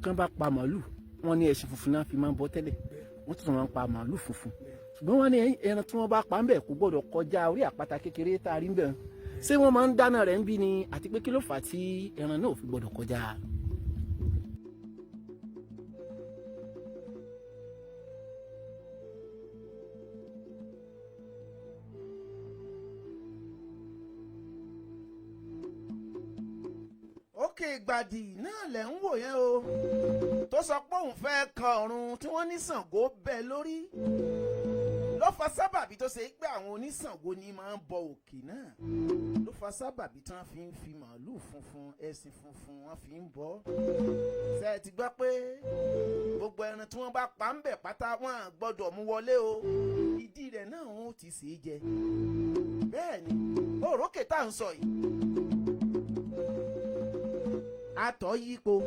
kí wọ́n bá pa màálù, wọ́n ní ẹṣin funfun náà fi máa ń bọ tẹ́lẹ̀, wọ́n tún máa ń pa màálù funfun, ṣùgbọ́n wọ́n ní ẹran tí wọ́n bá pa ń bẹ̀ kò gbọ́dọ̀ kọjá orí àpáta kékeré tá a rí ń bẹ̀. Ṣé wọ́n máa ń dáná rẹ̀ ń bí ni, àti pé kí ló fà á tí ẹran náà ò fi gbọ́dọ̀ kọjá? Òkè Ìgbàdì náà lẹ̀ ń wò yẹn o, tó sọ pé òun fẹ́ kan ọ̀run tí wọ́n ní Ṣàngó bẹ́ lórí ló Fa sábàbí tó ṣe é pé àwọn oníṣàngó ni máa ń bọ òkè náà, ló fa sábàbí tí wọ́n fi ń fi màálùú funfun, ẹṣin funfun, wọ́n fi ń bọ́. Ṣe é ti gbọ́ pé gbogbo ẹran tí wọ́n bá pa ń bẹ̀ pátá, wọ́n á gbọ́dọ̀ mú wọlé o? Ìdí rẹ̀ náà wọ́n ó ti ṣe é jẹ. Bẹ́ẹ̀ ni òrókè tá à ń sọ yìí, atọ́ yípo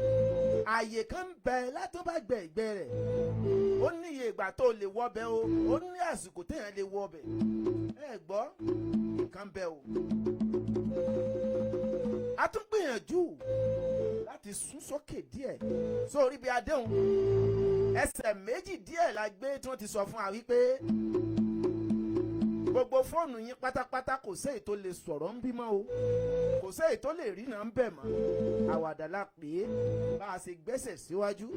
ààyè kan ń bẹ látọ́ bá gbẹ ìgbẹ́ rẹ̀. Ó ní iye ìgbà tó lè wọbẹ̀ o, ó ní àsìkò téèyàn lè wọbẹ̀. Ẹ gbọ́ nǹkan bẹ o. A tún gbìyànjú láti sún sókè díẹ̀ sórí bí adéhùn ẹsẹ̀ 2 díẹ̀ la gbé tí wọ́n ti sọ fún wa wípé gbogbo fóònù yín pátápátá, kò séyìí tó lè sọ̀rọ̀ ń bímọ o, kò séyìí tó lè rí náà ń bẹ̀ mọ́. Àwàdà la pè é. Bá a ṣe gbẹ́sẹ̀ síwájú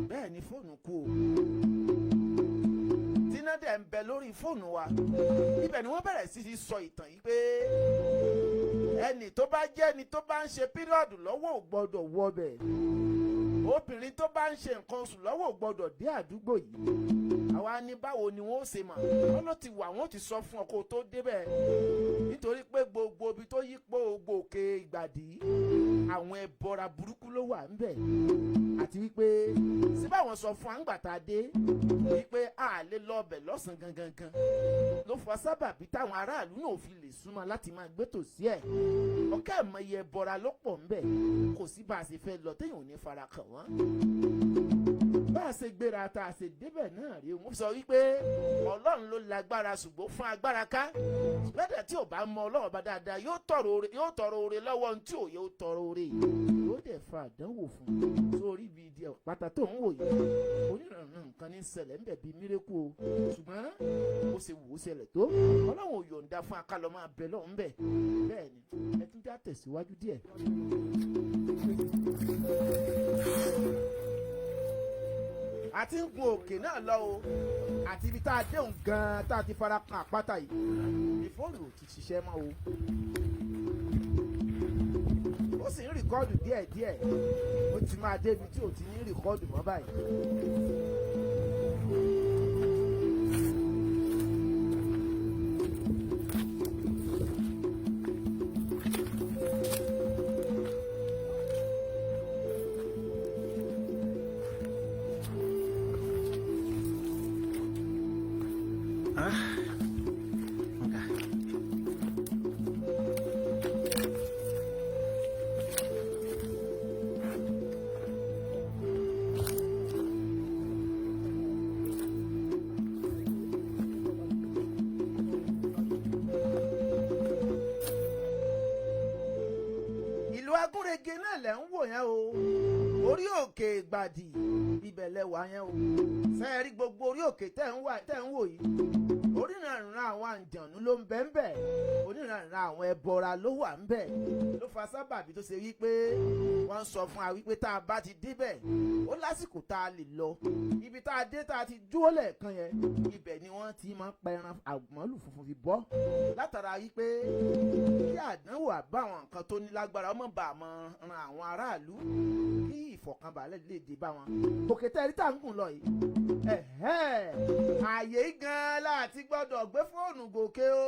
bẹ́ẹ̀ ni fóònù kú o, tíná dẹ̀ ń bẹ lórí fóònù wa. Ibẹ̀ ni wọ́n bẹ̀rẹ̀ sí ti sọ ìtàn yìí pé ẹnì tó bá jẹ́ ẹni tó bá ń ṣe period lọ́wọ́ ò gbọ́dọ̀ wọbẹ̀, obìnrin tó bá ń ṣe nǹkan oṣù lọ́wọ́ ò gbọ́dọ̀ dé àdúgbò yìí. Àwa ní báwo ni wọ́n ó ṣe mọ̀? Wọ́n ló ti wà, wọ́n ti sọ fún ọ kó o tó débẹ̀, nítorí pé gbogbo ibi tó yípo gbogbo òkè Ìgbàdí, àwọn ẹbọra burúkú ló wà ńbẹ̀. Àti wípé síbáwọn sọ fún àǹgbà tá a dé wípé a lè lọ ọbẹ̀ lọ́sàn-án gangan gan, ló fa sábàbí táwọn aráàlú náà fi lè súnmọ́ láti máa gbé tòsí ẹ̀. Ọ̀kẹ́ ìmọ̀ye ẹbọra ló pọ̀ ńbẹ̀, kò sí bá a ṣe fẹ́ lọ téèyàn ò ní fara kàn wọ́n. Bá a ṣe gbéra tá a ṣe débẹ̀ náà rí, wọ́n sọ wípé Ọlọ́run ló lágbára, ṣùgbọ́n fún agbára ká lọ́dẹ̀ tí ò bá mọ Ọlọ́run bá dáadáa, yóò tọrọ oore lọ́wọ́ ohun tí ò yóò tọrọ oore, yóò dẹ̀ fa àdánwò fún un. Sórí ibi ìdí ọ̀pátá tó ń wò yìí, onírànràn nǹkan ní ṣẹlẹ̀ ń bẹ̀ bíi miracle o. Ṣùgbọ́n ó ṣe wò ó ṣẹlẹ̀ tó, Ọlọ́run ò yọ̀ǹda fún akálọ̀ máa bẹ lọ́hùn bẹ̀. Bẹ́ẹ̀ ni, ẹ tún já tẹ̀síwájú díẹ̀. Àti ń gun òkè náà lọ o, àti ibi tá a déhùn gan-an tá a ti fara kan àpáta yìí, ìfóònù ò ti ṣiṣẹ́ mọ́ o. Ó sì ń record díẹ̀díẹ̀, ó ti máa débi tí ò ti ní record mọ́ báyìí. Ah, ọ̀gá. Ìlú Agúnrege náà lẹ̀ ń wò yẹn o. Orí òkè Ìgbàdì, ibẹ̀ lẹ wà yẹn o. Sẹ́ẹ̀rí gbogbo orí òkè tẹ́ ń wò yìí, oríranran àwọn àǹjànú ló ń bẹ ń bẹ̀, oníranran àwọn ẹbọra ló wà ń bẹ̀. Ló fa sábàbí tó ṣe wípé wọ́n ń sọ fún wa wípé tá a bá ti débẹ̀, ó lásìkò tá a lè lọ. Ibi tá a dé tá a ti dúró lẹ́ẹ̀kan yẹn, ibẹ̀ ni wọ́n ti máa ń pa ẹran àmọ́lù funfun fi bọ́, látara wípé kí àdánwò àbáwọn nǹkan tó ní lágbára ọmọ bá mọ ran àwọn aráàlú, kí ìfọ̀kànbalẹ̀ lè dé bá wọn. Òkè tẹ́rí tá à ń gùn lọ yìí, ẹ̀hẹ́n, ààyè yìí gan-an láti gbọ́dọ̀ gbé fóònù gòkè o.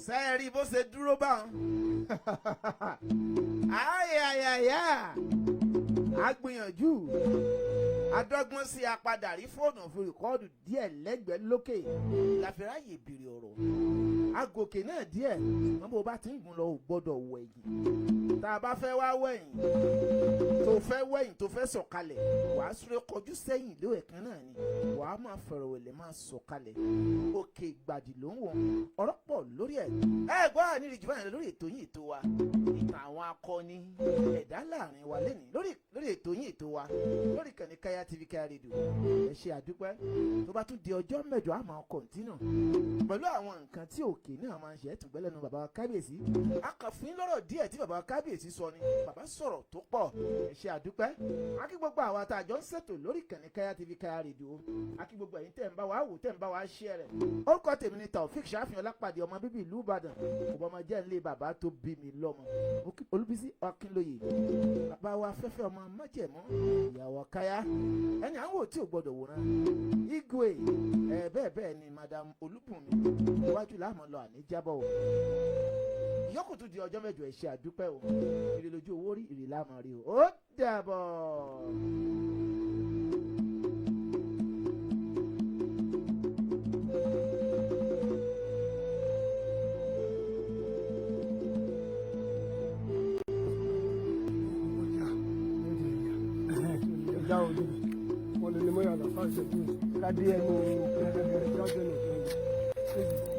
Sẹ́ẹ̀rí bó ṣe dúró báwọn? Ayayaya, a gbìyànjú, adọ́gbọ́n sí apadà rí fóònù fún record díẹ̀ lẹ́gbẹ̀ẹ́ lókè, la fi ráyè béèrè ọ̀rọ̀. Agòkè náà díẹ̀, wọn bó bá ti ń gùn lọ, ò gbọ́dọ̀ wẹ̀yìn. Tá a bá fẹ́ wá wẹ̀yìn, tó fẹ́ wẹ̀yìn, tó fẹ́ sọ̀kalẹ̀, wàá súré kọjú sẹ́yìn lóòẹ̀ kan náà ni wàá máa fẹ̀rọ̀wẹ̀lẹ̀ máa sọ̀kalẹ̀. Òkè Ìgbàdì ló ń wò. Ọ̀rọ̀ pọ̀ lórí ẹ̀. Ẹ gbọ́, àníri jù báyìí lọ lórí ètò yín, ètò wa, ìtàn àwọn akọni ẹ̀dá láàrin wa lẹ́nìí lórí ètò yín, ètò wa, lórí ìkànnì Kaya TV, Kaya Radio. Ẹ ṣe àdúpẹ́. Tó bá tún di ọjọ́ 8, a máa continue pẹ̀lú àwọn nǹkan tí òkè náà máa ń ṣe. Ẹ̀tùn gbẹ́lẹ́nu bàbá wa kábíyèsí. A kàn fún yín lọ́rọ̀ díẹ̀ tí bàbá wa kábíyèsí sọ ni. Bàbá sọ̀rọ̀ tó pọ̀. Ẹ ṣe àdúpẹ́. A kí gbogbo àwa tá a jọ ń ṣètò lórí ìkànnì Kaya TV, Kaya Radio. A kí gbogbo ẹ̀yin tẹ̀ ń bá wa wò, tẹ̀ ń bá wa share rẹ̀. Orúkọ tèmi ni Taofik Ṣàfihàn Lápàdé, ọmọ bíbí ìlú Ìbàdàn, kò bọ́ ọmọ jẹ́ ńlé bàbá tó bí mi lọ́mọ. Olúbísí Akínlóye, bàbá wa fẹ́fẹ́ ọmọ májẹ̀mú, ìyàwó káyá, ẹni à ń wò tí ò gbọdọ̀ wòran, Igwe ẹ. Bẹ́ẹ̀ bẹ́ẹ̀ ni Madam Olúbùnmi. Iwájú láàmú lọ, àní jábọ̀ o. Ìyókù tún di ọjọ́ 8. Ẹ ṣé àdúpẹ́ o. Ire lójú owó rí, ire láàmú rí o. Ó dàbọ̀. Ẹja òde wọn lè ní mọ́ yàrá fáṣẹ tó ká dé ẹnu kẹrẹkẹrẹ ká dé ẹnu kẹrẹkẹrẹ.